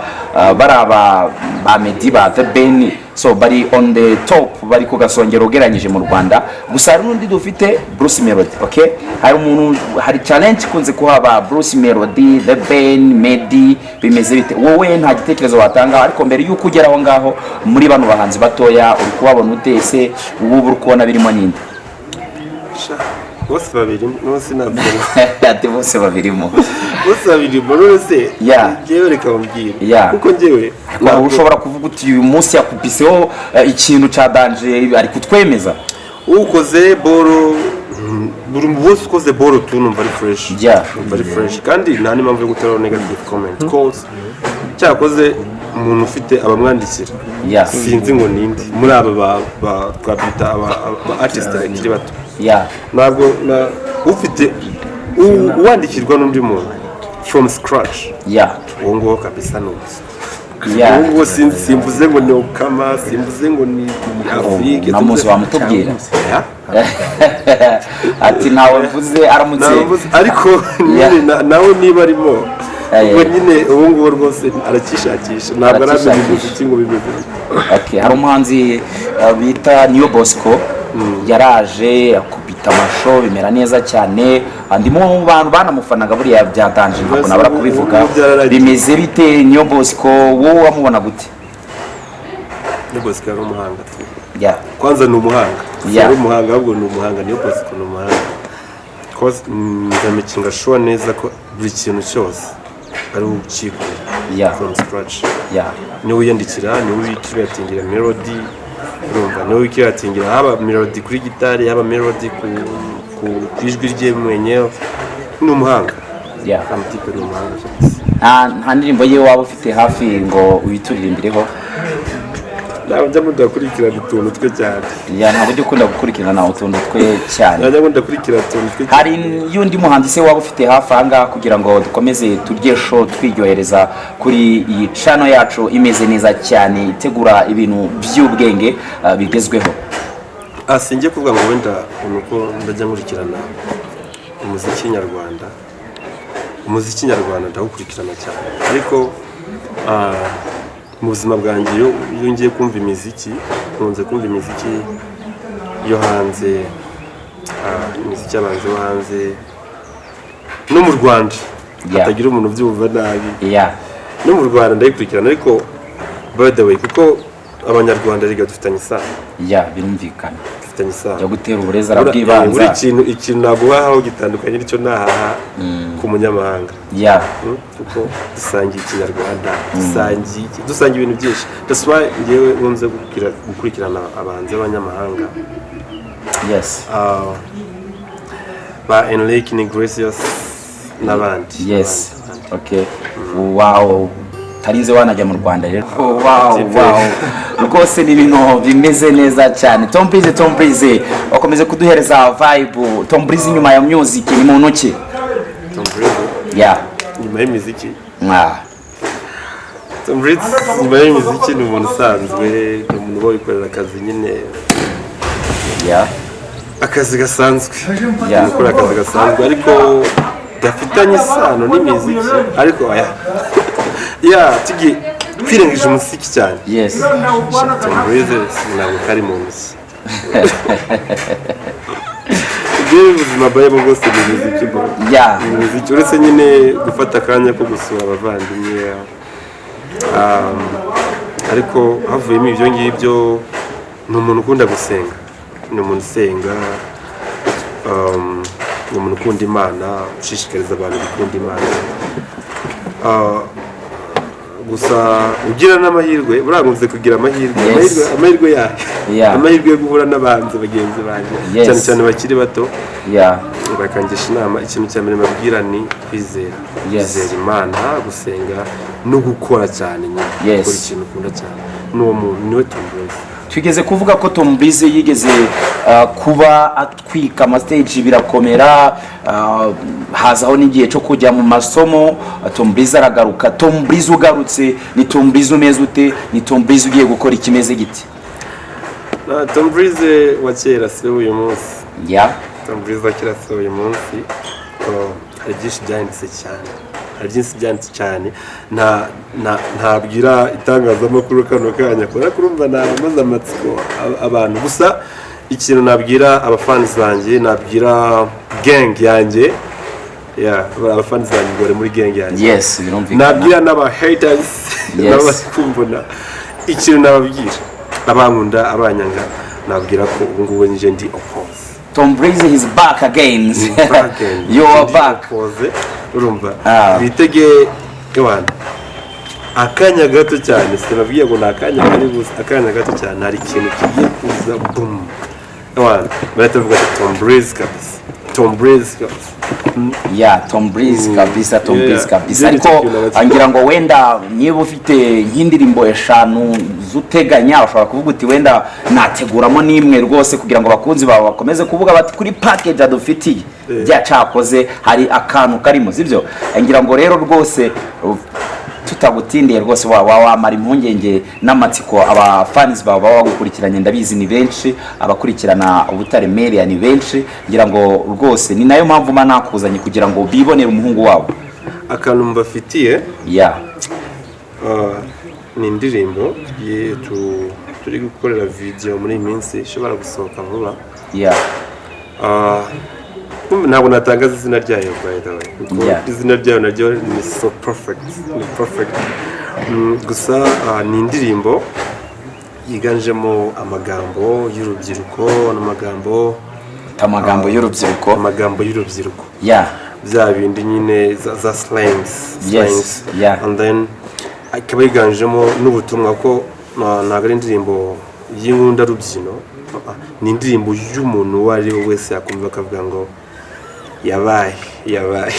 bari aba ba Meddy, ba The Ben, so bari on the top, bari ku gasongero ugereranyije mu Rwanda. Gusa hari n'undi dufite, Bruce Melody. Okay, hari umuntu, hari challenge ikunze kuhaba, Bruce Melody, The Ben, Meddy, bimeze bite? Wowe nta gitekerezo watanga? Ariko mbere y'uko ugera aho ngaho, muri bano bahanzi batoya uri kubabona ute? Ese ubu uri kubona birimo ninde? Sha, bose babiri bose navuga. Ati bose babirimo. Bose babiri muri se. Njyewe reka mubwire, kuko njyewe Waba ushobora kuvuga uti uyu munsi yakupiseho ikintu cya danger, ari kutwemeza. Ukoze boro, buri wese ukoze boro tu numva ari fresh. Numva ari fresh kandi nta n'impamvu yo guteraho negative comment, cause cyakoze umuntu ufite abamwandikira, sinzi ngo ninde muri aba twabyita aba artist bakiri bato, ntabwo ufite uwandikirwa n'undi muntu from scratch, uwo nguwo kabisa ni ubusa. Yeah. Ubu ngubu simvuze ngo ni Okama, simvuze ngo ni Afrique. Namuzi wamutubwira. Yeah. Ati ntawe mvuze aramutse. Ntawe, ariko nyine nawe niba arimo, ubwo nyine ubu ngubu rwose aracyishakisha, ntabwo aramenya Aracyishakisha. umuziki ngo bimeze bite. Okay, hari umuhanzi bita Niyo Bosco, yaraje akubita amasho bimera neza cyane. Andi mu bantu banamufanaga buriya byatanje, ntabwo nabura kubivuga. Ubu byararangiye. Bimeze bite Niyo Bosco, wowe wamubona gute? Niyo Bosco yari umuhanga tu. Kwanza ni umuhanga. Si ari umuhanga, ahubwo ni umuhanga. Niyo Bosco ni umuhanga. Cause, ndamakinga sure neza ko buri kintu cyose ari we ucyikorera from scratch. Niwe wiyandikira, niwe wicreatingira melody, urumva, niwe wicreatingira haba melody kuri gitari, haba melody ku ijwi rye mwenyewe. Ni umuhanga. Amutipe ni umuhanga kabisa. Nta ndirimbo ye waba ufite hafi ngo uyituririmbireho? Ntabwo njya ndakurikirana utuntu twe cyane. Yeah, ntabwo ujya ukunda gukurikirana utuntu twe cyane. Ntabwo njya ndakurikirana utuntu twe cyane. Hari y'undi muhanzi se waba ufite hafi aha ngaha kugira ngo dukomeze turye show twiryohereza kuri iyi channel yacu imeze neza cyane, itegura ibintu by'ubwenge bigezweho? Ah, singiye kuvuga ngo wenda ni uko ndajya nkurikirana umuziki nyarwanda. Umuziki nyarwanda ndawukurikirana cyane, ariko mu buzima bwanjye iyo ngiye kumva imiziki, nkunze kumva imiziki yo hanze, imiziki y'abahanzi bo hanze no mu Rwanda. Hatagira umuntu ubyumva nabi. No mu Rwanda ndayikurikirana, ariko by the way, kuko Abanyarwanda rega dufitanye isano. Yeah, birumvikana. Dufitanye isano. Yo gutera uburezi Buri arabwibanza. kintu, ikintu naguhaho gitandukanye n'icyo nahaha ku munyamahanga. Kuko dusangiye Ikinyarwanda, dusangiye ibintu byinshi. That's why ngewe nkunze gukurikirana abahanzi b'abanyamahanga. Ba Enrique Iglesias n'abandi. N'abandi. Okay, wow, tarinze wanajya mu Rwanda rero. Wow, rwose ni ibintu bimeze neza cyane. Tom Breeze, Tom Breeze wakomeze kuduhereza vibe. Tom Breeze inyuma ya music ni muntu ki? Tom Breeze nyuma y'imiziki? Tom Breeze nyuma y'imiziki ni umuntu usanzwe, ni umuntu uba wikorera akazi nyine. Akazi gasanzwe. Gukora akazi gasanzwe ariko gafitanye isano n'imiziki, ariko aya ya tugiye twirengagije umuziki cyane. Tom Breeze ntabwo kari mu nzu. Ibyo ubuzima mbayemo bwose ni imiziki bro. Ni imiziki, uretse nyine gufata akanya ko gusura abavandimwe, ariko havuyemo ibyo ngibyo ni umuntu ukunda gusenga, ni umuntu usenga, ni umuntu ukunda Imana, ushishikariza abantu gukunda Imana. Gusa ugira n'amahirwe, burankunze kugira amahirwe. Amahirwe yayo, amahirwe yo guhura n'abahanzi bagenzi banjye, cyane cyane bakiri bato, bakangisha inama. Ikintu cya mbere mbabwira ni kwizera, kwizera Imana, gusenga no gukora cyane nyine. Gukora ikintu ukunda cyane. N'uwo muntu niwe Tom Breeze. Twigeze kuvuga ko Tom Breeze yigeze kuba atwika amastage birakomera, hazaho n'igihe cyo kujya mu masomo. Tom Breeze aragaruka. Tom Breeze ugarutse ni Tom Breeze umeze ute? Ni Tom Breeze ugiye gukora ikimeze gite? Na Tom Breeze wa kera si we uyu munsi. Tom Breeze wa kera si we uyu munsi. Oh, hari byinshi byanditse cyane, hari byinshi byanditse cyane ntabwira itangazamakuru kano kanya, kubera ko urumva namaze amatsiko abantu. Gusa ikintu nabwira abafans banjye, nabwira gang yanjye, yeah, abafans banjye ngo bari muri gang yanjye. Yes, birumvikana. Nabwira n'aba haters nabo bari kumbona, ikintu nababwira, abankunda, abanyanga, nabwira ko ubu ngubu nje ndi oppose. Tom Breeze is back again. Back again. You are Ndi back. oppose, urumva. Bitege ewana akanya gato cyane. Sinabwiye ngo ni akanya kari buze, akanya gato cyane, hari ikintu kigiye kuza, boom, ewana barahita bavuga ati Tom Breeze kabisa, Tom Breeze kabisa. Yeah, Tom Breeze kabisa, Tom Breeze kabisa. Ibyo ni Ariko cyo kintu ngira ngo wenda niba ufite nk'indirimbo eshanu z'uteganya, ushobora kuvuga uti wenda nateguramo n'imwe rwose kugira ngo abakunzi bawe bakomeze kuvuga bati kuri package adufitiye byacakoze hari akantu karimo, sibyo? Ngira ngo rero rwose Tutagutindiye rwose, wa wamara impungenge n'amatsiko abafanizi bawe baba bagukurikiranye. Ndabizi ni benshi abakurikirana Ubutare Media, ni benshi. Ngira ngo rwose ni nayo mpamvu mba nakuzanye, kugira ngo bibonere umuhungu wabo. Akantu mbafitiye ni indirimbo turi gukorera video muri iyi minsi, ishobora gusohoka vuba. Ntabwo natangaza izina ryayo, by the way, kuko izina ryayo naryo ni so perfect, ni perfect. Gusa ni indirimbo yiganjemo amagambo y'urubyiruko n'amagambo Amagambo y'urubyiruko. Amagambo y'urubyiruko, bya bindi nyine za slangs, slangs. And then ikaba yiganjemo n'ubutumwa ko ntabwo ari indirimbo y'inkundarubyino. Ni indirimbo y'umuntu uwo ari we wese yakumva akavuga ngo yabaye, yabaye.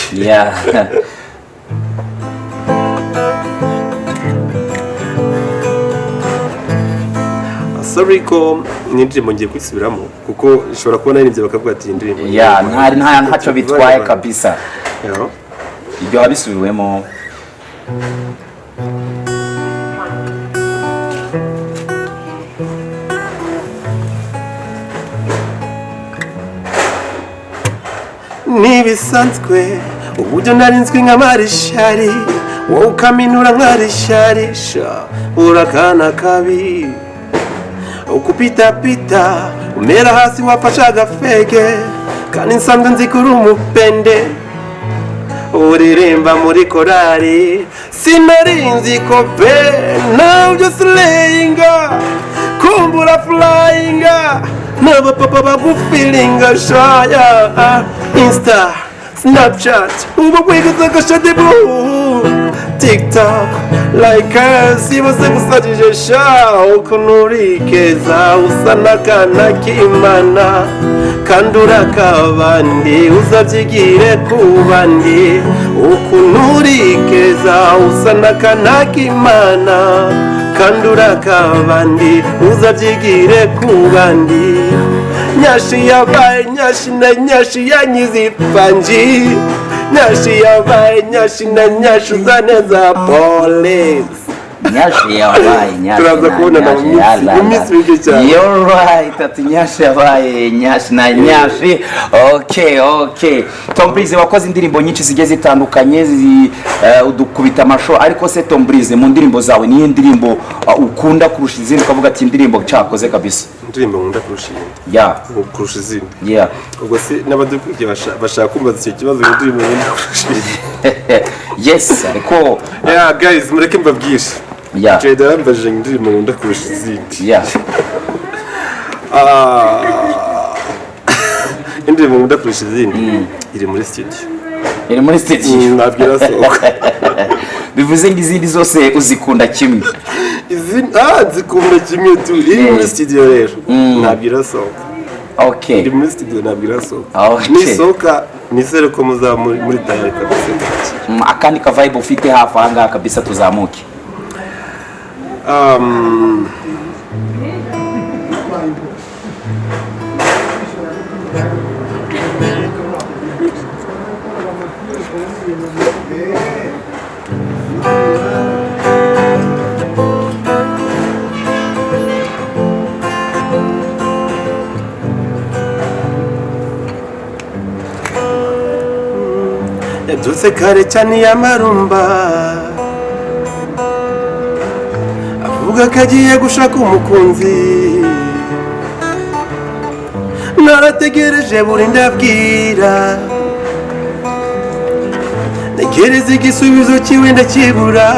Sorry ko ni indirimbo ngiye kwisubiramo, kuko ishobora kubona naririmbye bakavuga ati iyi ndirimbo Yeah, ntacyo bitwaye kabisa. Ibyo wabisubiwemo. Ntibisanzwe uburyo narinzwi nka marishari, wowe ukaminura nka risharisha. Urakana kabi ukupitapita, umera hasi wafashe agafege, kandi nsanzwe nzi ko uri umupende uririmba muri korari. Sinari nzi ko pe nabyo slayinga, kumbura flyinga n'abapapa bagufilinga shaya. Insta, Snapchat, ubu kwigiza agashadibu, TikTok likers bose gusajije sha. Ukuntu uri keza, usa n'akana k'Imana, kandi urakabandi uzabyigire ku bandi. Ukuntu uri keza, usa n'akana k'Imana, kandi urakabandi uzabyigire ku bandi. Nyashi yabaye nyashi na nyashi yanyize ipanji, nyashi yabaye nyashi na nyashi uzaneza polisi. Nyashi yabaye nyashi Turaza na kubonana mu nyashi, minsi- ya, mu minsi mike cyane. You're right, ati nyashi yabaye nyashi na nyashi. Okay, Tom Breeze, wakoze indirimbo nyinshi zigiye zitandukanye, udukubita amasho. Ariko se Tom Breeze, mu ndirimbo zawe niyo ndirimbo ukunda kurusha izindi, ukavuga ati indirimbo cyakoze kabisa? Indirimbo nkunda kurusha iyindi? Kurusha izindi? Yeah. Ubwo se n'abadukurikiye bashaka kumbaza icyo kibazo ngo indirimbo nkunda kurusha iyindi? Yes, ariko Yeah guys, mureke mbabwire. Jada yarambajije ngo indirimbo nkunda kurusha izindi. Indirimbo nkunda kurusha izindi iri muri studio. Iri muri studio. Ntabwo irasohoka. Bivuze ngo izindi zose uzikunda kimwe? Izindi nzikunda kimwe tu. Iri muri studio rero ntabwo irasohoka. Iri muri studio, ntabwo irasohoka. Nisohoka nizere ko muzaba muri tayari kabisa. Akandi ka vibe ufite hafi aha ngaha kabisa, tuzamuke. Yabyutse kare cyane y'amarumba, avuga ko agiye gushaka umukunzi. Narategereje buri ndabwira, ntekereza igisubizo cyiwe ndakibura.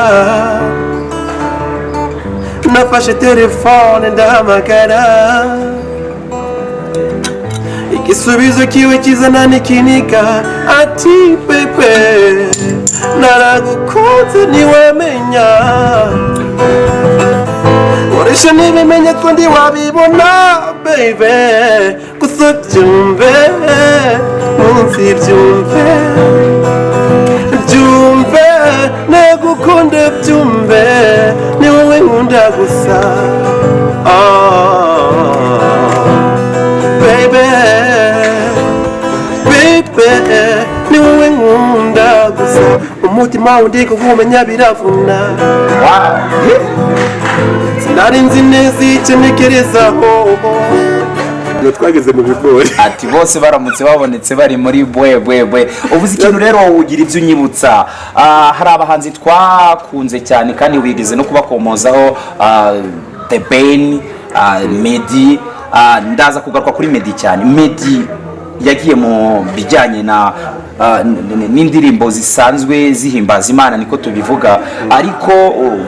Nafashe telefone ndahamagara, igisubizo kiwe kizana n'ikiniga, ati pepe naragukunze ntiwamenya, nkoresha n'ibimenyetso ntiwabibona baby, gusa byumve munsi, byumve, byumve, nagukunda, byumve, ni wowe nkunda gusa. Oh, baby, baby, ni wowe nkunda gusa. Umutima undi kuwumenya biravuna. Sinari nzi neza icyo ntekerezaho. Ngo twageze mu bigori. Ati bose baramutse babonetse bari muri bwe bwe bwe. Uvuze ikintu rero, ugira ibyo unyibutsa. Hari abahanzi twakunze cyane kandi wigeze no kubakomozaho, The Ben, Meddy. Ndaza kugaruka kuri Meddy cyane. Meddy yagiye mu bijyanye na n'indirimbo zisanzwe zihimbaza Imana, niko tubivuga, ariko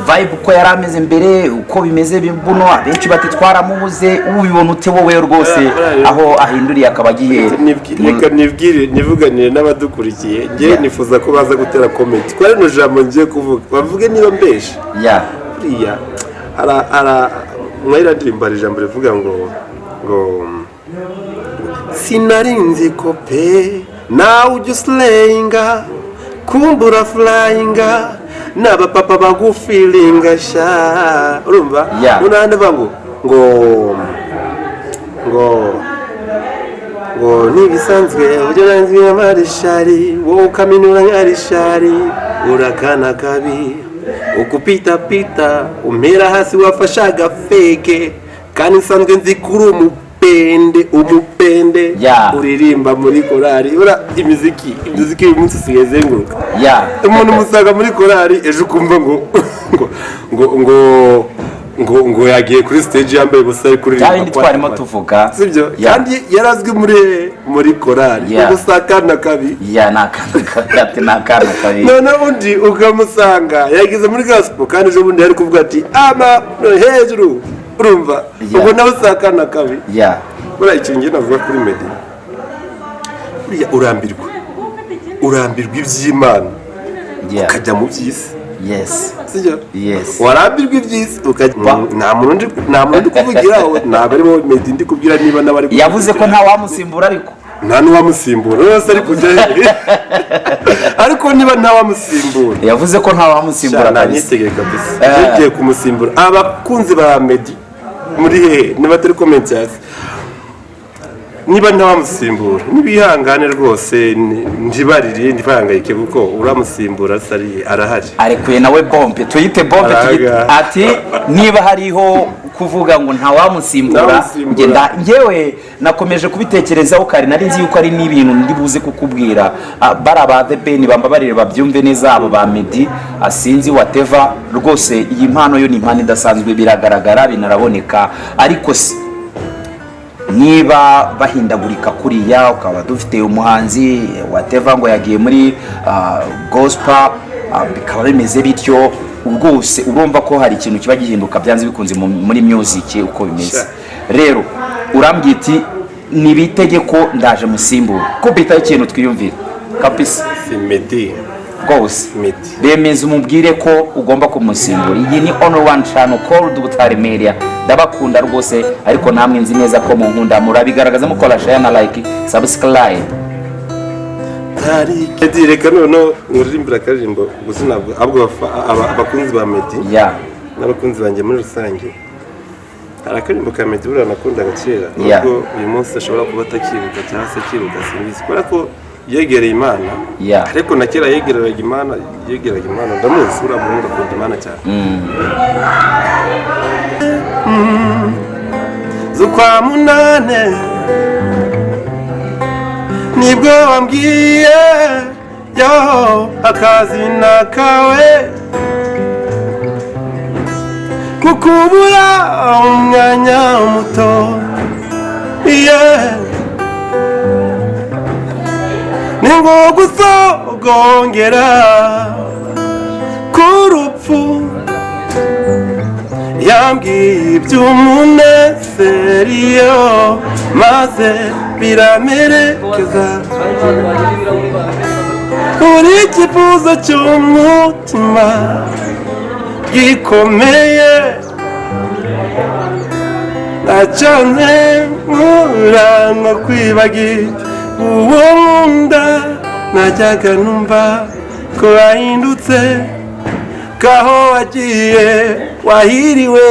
vibe uko yari ameze mbere, uko bimeze buno, abenshi bati twaramubuze. Ubibona ute wowe rwose, aho ahinduriye akaba agiye? Reka nibwire, nivuganire n'abadukurikiye. Ngewe nifuza ko baza gutera comment kuri rino jambo ngiye kuvuga, bavuge niba mbeshe. Buriya ara mwahira ndirimbo, hari ijambo rivuga ngo sinari nzi ko pe nawe ujya uslayinga, kumbura flyinga n'abapapa bagufeelinga sha, urumva? Noneho ndavuga ngo ntibisanzwe uburyo nanzwi nka marishari, wowe ukaminura nka rishari, urakana kabi ukupitapita umpera hasi, wafashe agafeke kandi nsanzwe nzi kuri umupende umupende. Uririmba muri korari. Ura imiziki uyu munsi isigaye izenguruka. Umuntu umusanga muri korari, ejo ukumva ngo yagiye kuri stage yambaye ubusa, ari kuririmba. Bya bindi twarimo tuvuga. Sibyo? Kandi yarazwi muri korari. Ubu akana kabi. Ya, ni akana kabi, ati ni akana kabi. Noneho undi ukamusanga yageze muri gospel, kandi ejo bundi yari kuvuga ati ama no hejuru, urumva? Ubwo nawe si akana kabi. Buriya ikintu njye navuga kuri Meddy, buriya urambirwa iby'Imana ukajya mu by'isi. Sibyo? Yes. Warambirwa iby'isi ukajya, nta muntu ndi kuvugiraho, ntabwo ari wowe Meddy ndi kubwira, niba nawe ari Yavuze ko nta wamusimbura ariko. Nta n'uwamusimbura rwose, ari kujya he? Ariko niba ntawamusimbura, Yavuze ko nta wamusimbura kabisa. Ntanyitegeye kabisa. Ngiye kumusimbura. Abakunzi ba Meddy muri hehe? Niba turi comment hasi, niba ntawamusimbura, nibihangane rwose, ntibarire, ntibahangayike, kuko uramusimbura sari arahari. Arekuye nawe bombe, tuyite bombe, tuyite Araga. Ati niba hariho kuvuga ngo ntawamusimbura, Ntawamusimbura. Njyewe nakomeje kubitekerezaho kare, nari nzi yuko ari n'ibintu ndi buze kukubwira. Bari aba The Ben, bambabarire babyumve neza, abo ba Meddy, sinzi, whatever rwose. Iyi mpano yo ni impano idasanzwe, biragaragara, binaraboneka, ariko se niba bahindagurika kuriya, ukaba dufite umuhanzi whatever ngo yagiye muri gospel, bikaba bimeze bityo rwose, urumva ko hari ikintu kiba gihinduka byanze bikunze muri music uko bimeze. Rero urambwira iti nibitege ko ndaje musimbura, ko bitaho ikintu twiyumvira kabisa. Si Meddy. Rwose. Meddy. Bemeza umubwire ko ugomba kumusimbura. Iyi ni only one channel called Butare Media. Ndabakunda rwose, ariko namwe nzi neza ko munkunda, murabigaragaza mukora share na like, subscribe. Meddy, reka noneho nkuririmbira akaririmbo gusa, ntabwo ahubwo abakunzi ba Meddy n'abakunzi banjye muri rusange, hari akaririmbo ka Meddy buriya nakundaga kera, nubwo uyu munsi ashobora kuba atakibuka cyangwa se akibuka, simbizi, kubera ko yegereye Imana. Ariko na kera yegereraga Imana, yegeraga Imana, ndamuzi, uriya muhungu akunda Imana cyane. Z'ukwa munane nibwo wambwiye yo akazina kawe, kukubura umwanya muto, yeah. Ni ngo gusogongera ku rupfu, yambwiye iby'umunezero maze biramerekeza, buri cyifuzo cy'umutima gikomeye ntacyo nkura nko kwibagira uwo nkunda, najyaga numva ko wahindutse, kaho wagiye wahiriwe.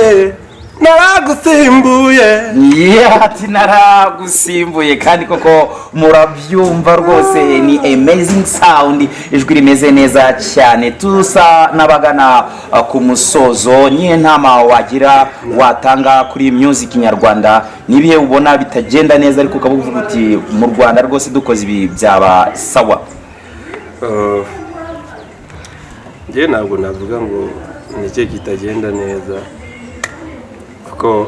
Naragusimbuye. Yeah, ati naragusimbuye, kandi koko murabyumva rwose, ni amazing sound, ijwi rimeze neza cyane. Tusa n'abagana ku musozo nyine, ntama wagira watanga kuri music nyarwanda, nibihe ubona bitagenda neza ariko ukaba uvuga uti mu Rwanda rwose dukoze ibi byaba sawa? Njyewe ntabwo navuga ngo ni ikihe kitagenda neza, kuko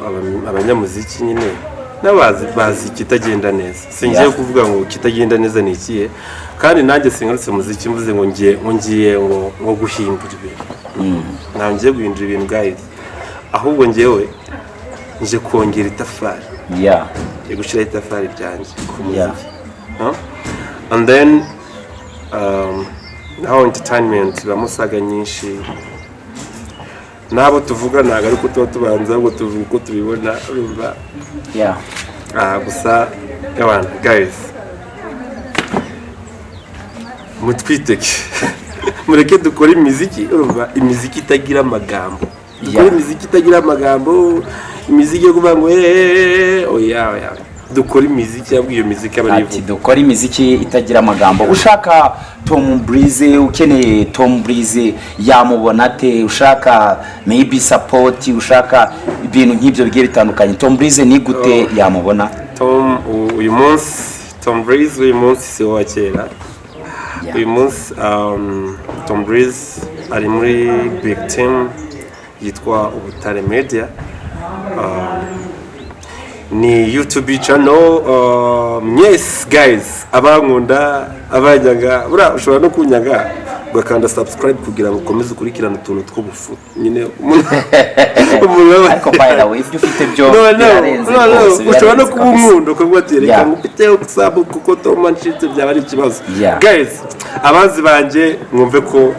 abanyamuziki nyine n'abazi bazi ikitagenda neza. Singiye kuvuga ngo kitagenda neza ni ikihe, kandi nanjye singarutse muziki mvuze ngo ngiye ngo guhindura ibintu. Ntabwo ngiye guhindura ibintu, guys, ahubwo ngewe nje kongera itafari, ngiye gushyiraho itafari ryanjye ku muziki. No? And then naho entertainment ibamo saga nyinshi, n'abo tuvuga ntabwo ari uko tuba tubanza, ahubwo tuvuga uko tubibona, urumva? Ah, gusa ewana guys, mutwiteke, mureke dukore imiziki, urumva, imiziki itagira amagambo, dukore imiziki itagira amagambo, imiziki yo kuvuga ngo eeeeh, oya oya, dukore imiziki, ahubwo iyo miziki aba ari Ati dukore imiziki itagira amagambo. Ushaka Tom Breeze, ukeneye Tom Breeze yamubona ate? Ushaka maybe support, ushaka ibintu nk'ibyo bigiye bitandukanye, Tom Breeze ni gute yamubona? Tom uyu munsi, Tom Breeze uyu munsi si uwa kera. Uyu munsi Tom Breeze ari muri big team yitwa Ubutare Media. Ni YouTube channel. Yes guys, abankunda, abanyaga, buriya ushobora no kunyaga ugakanda subscribe kugira ngo ukomeze ukurikirane utuntu tw'ubufu nyine umuntu Ariko by the way, ibyo ufite byo No, no, birarenze no, no, rwose, ushobora no birarenze kuba kabisa. unkunda ukavuga ati reka ngufiteho sub, kuko Tom ncitse byaba ari ikibazo. Guys, abanzi banjye mwumve ko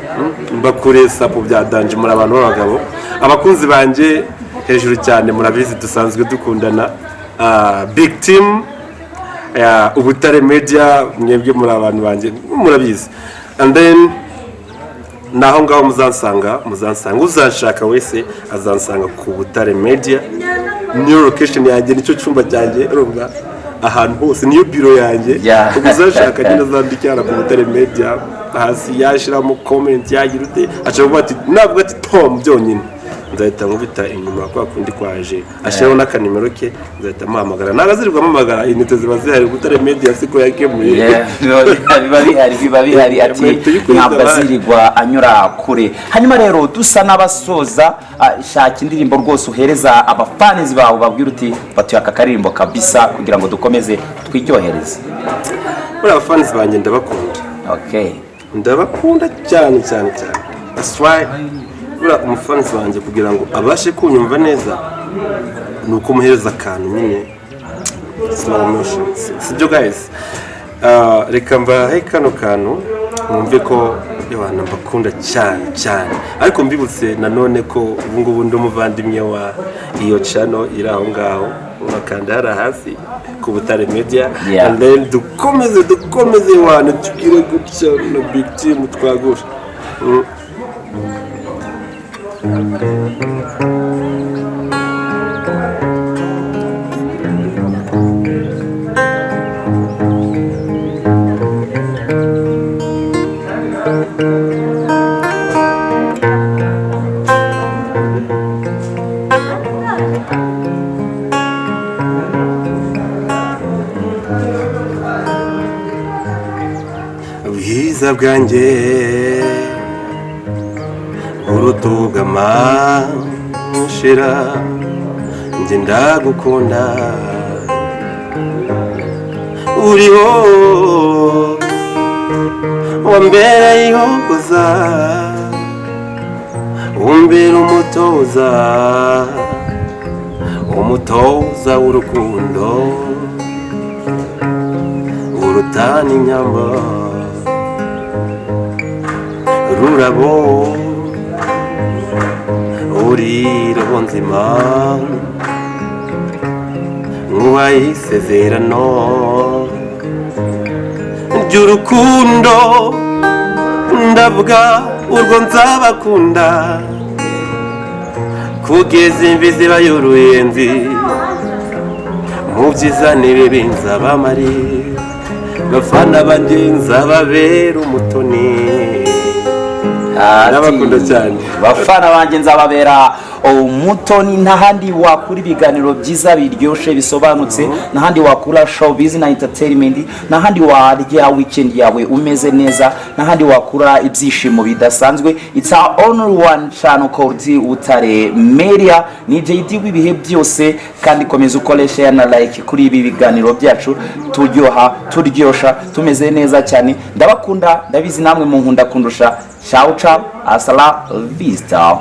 mbakure sub bya danger, muri abantu b'abagabo. Abakunzi banjye hejuru cyane, murabizi dusanzwe dukundana. Ah, big team ya Ubutare Media, mwebwe muri abantu banjye murabizi. And then naho ngaho muzansanga, uzanshaka wese azansanga ku Butare Media, niyo location yanjye, nicyo cyumba cyanjye, urumva, ahantu hose niyo biro yanjye. Ubwo uzashaka nyine azandike hano ku Butare Media hasi, yashyiramo comment, yagira ute, ashobora kuvuga ati, navuga ati Tom byonyine, nzahita nkubita inyuma kwa kundi kwaje, ashyiraho n'akanimero ke, nzahita muhamagara. Ntabwo azirirwa amuhamagara, inite ziba zihari. Butare Media siko yakemuye. Yeah, biba bihari, biba bihari. Ati Leta y'ukuri ntabwo ndabaye. azirirwa anyura kure. Hanyuma rero dusa n'abasoza, shaka indirimbo rwose uhereza abafanizi bawe, babwira uti batuye aka karirimbo kabisa kugira ngo dukomeze twiryohereze. Buriya abafanizi banjye ndabakunda. Ndabakunda cyane cyane cyane. That's why buriya umufanzi wanjye kugira ngo abashe kunyumva neza ni uko muhereza akantu nyine slow motion. Sibyo guys? Ah, reka mbahe kano kantu mwumve ko abantu mbakunda cyane cyane, ariko mbibutse nanone ko ubu ngubu ndi umuvandimwe wa iyo channel iri aho ngaho, urakanda hariya hasi ku Butare Media. And then dukomeze, dukomeze wantu, tugire gutya na big team twagura. Ubwiza bwanjye urutugama shira, njye ndagukunda, uriho wambereye ihogoza, umbera umutoza, umutoza w'urukundo urutana inyama, rurabo uri roho nzima, nkubaye isezerano ry'urukundo, ndavuga urwo nzabakunda. Kugeza imvi zibaye uruyenzi, mu byiza n'ibibi nzabamari, bafana banjye nzababera umutoni. Ati, Ndabakunda cyane. Bafana banjye nzababera umutoni. Ntahandi wakura ibiganiro byiza biryoshye, bisobanutse, ntahandi wakura showbiz na entertainment, ntahandi warya weekend yawe umeze neza, ntahandi wakura ibyishimo bidasanzwe. It's our only one channel called Butare Media. Ni JD w'ibihe byose, kandi komeza ukore share na like kuri ibi biganiro byacu. Turyoha, turyosha, tumeze neza cyane. Ndabakunda, ndabizi namwe munkunda kundusha. Ciao ciao, hasta la vista.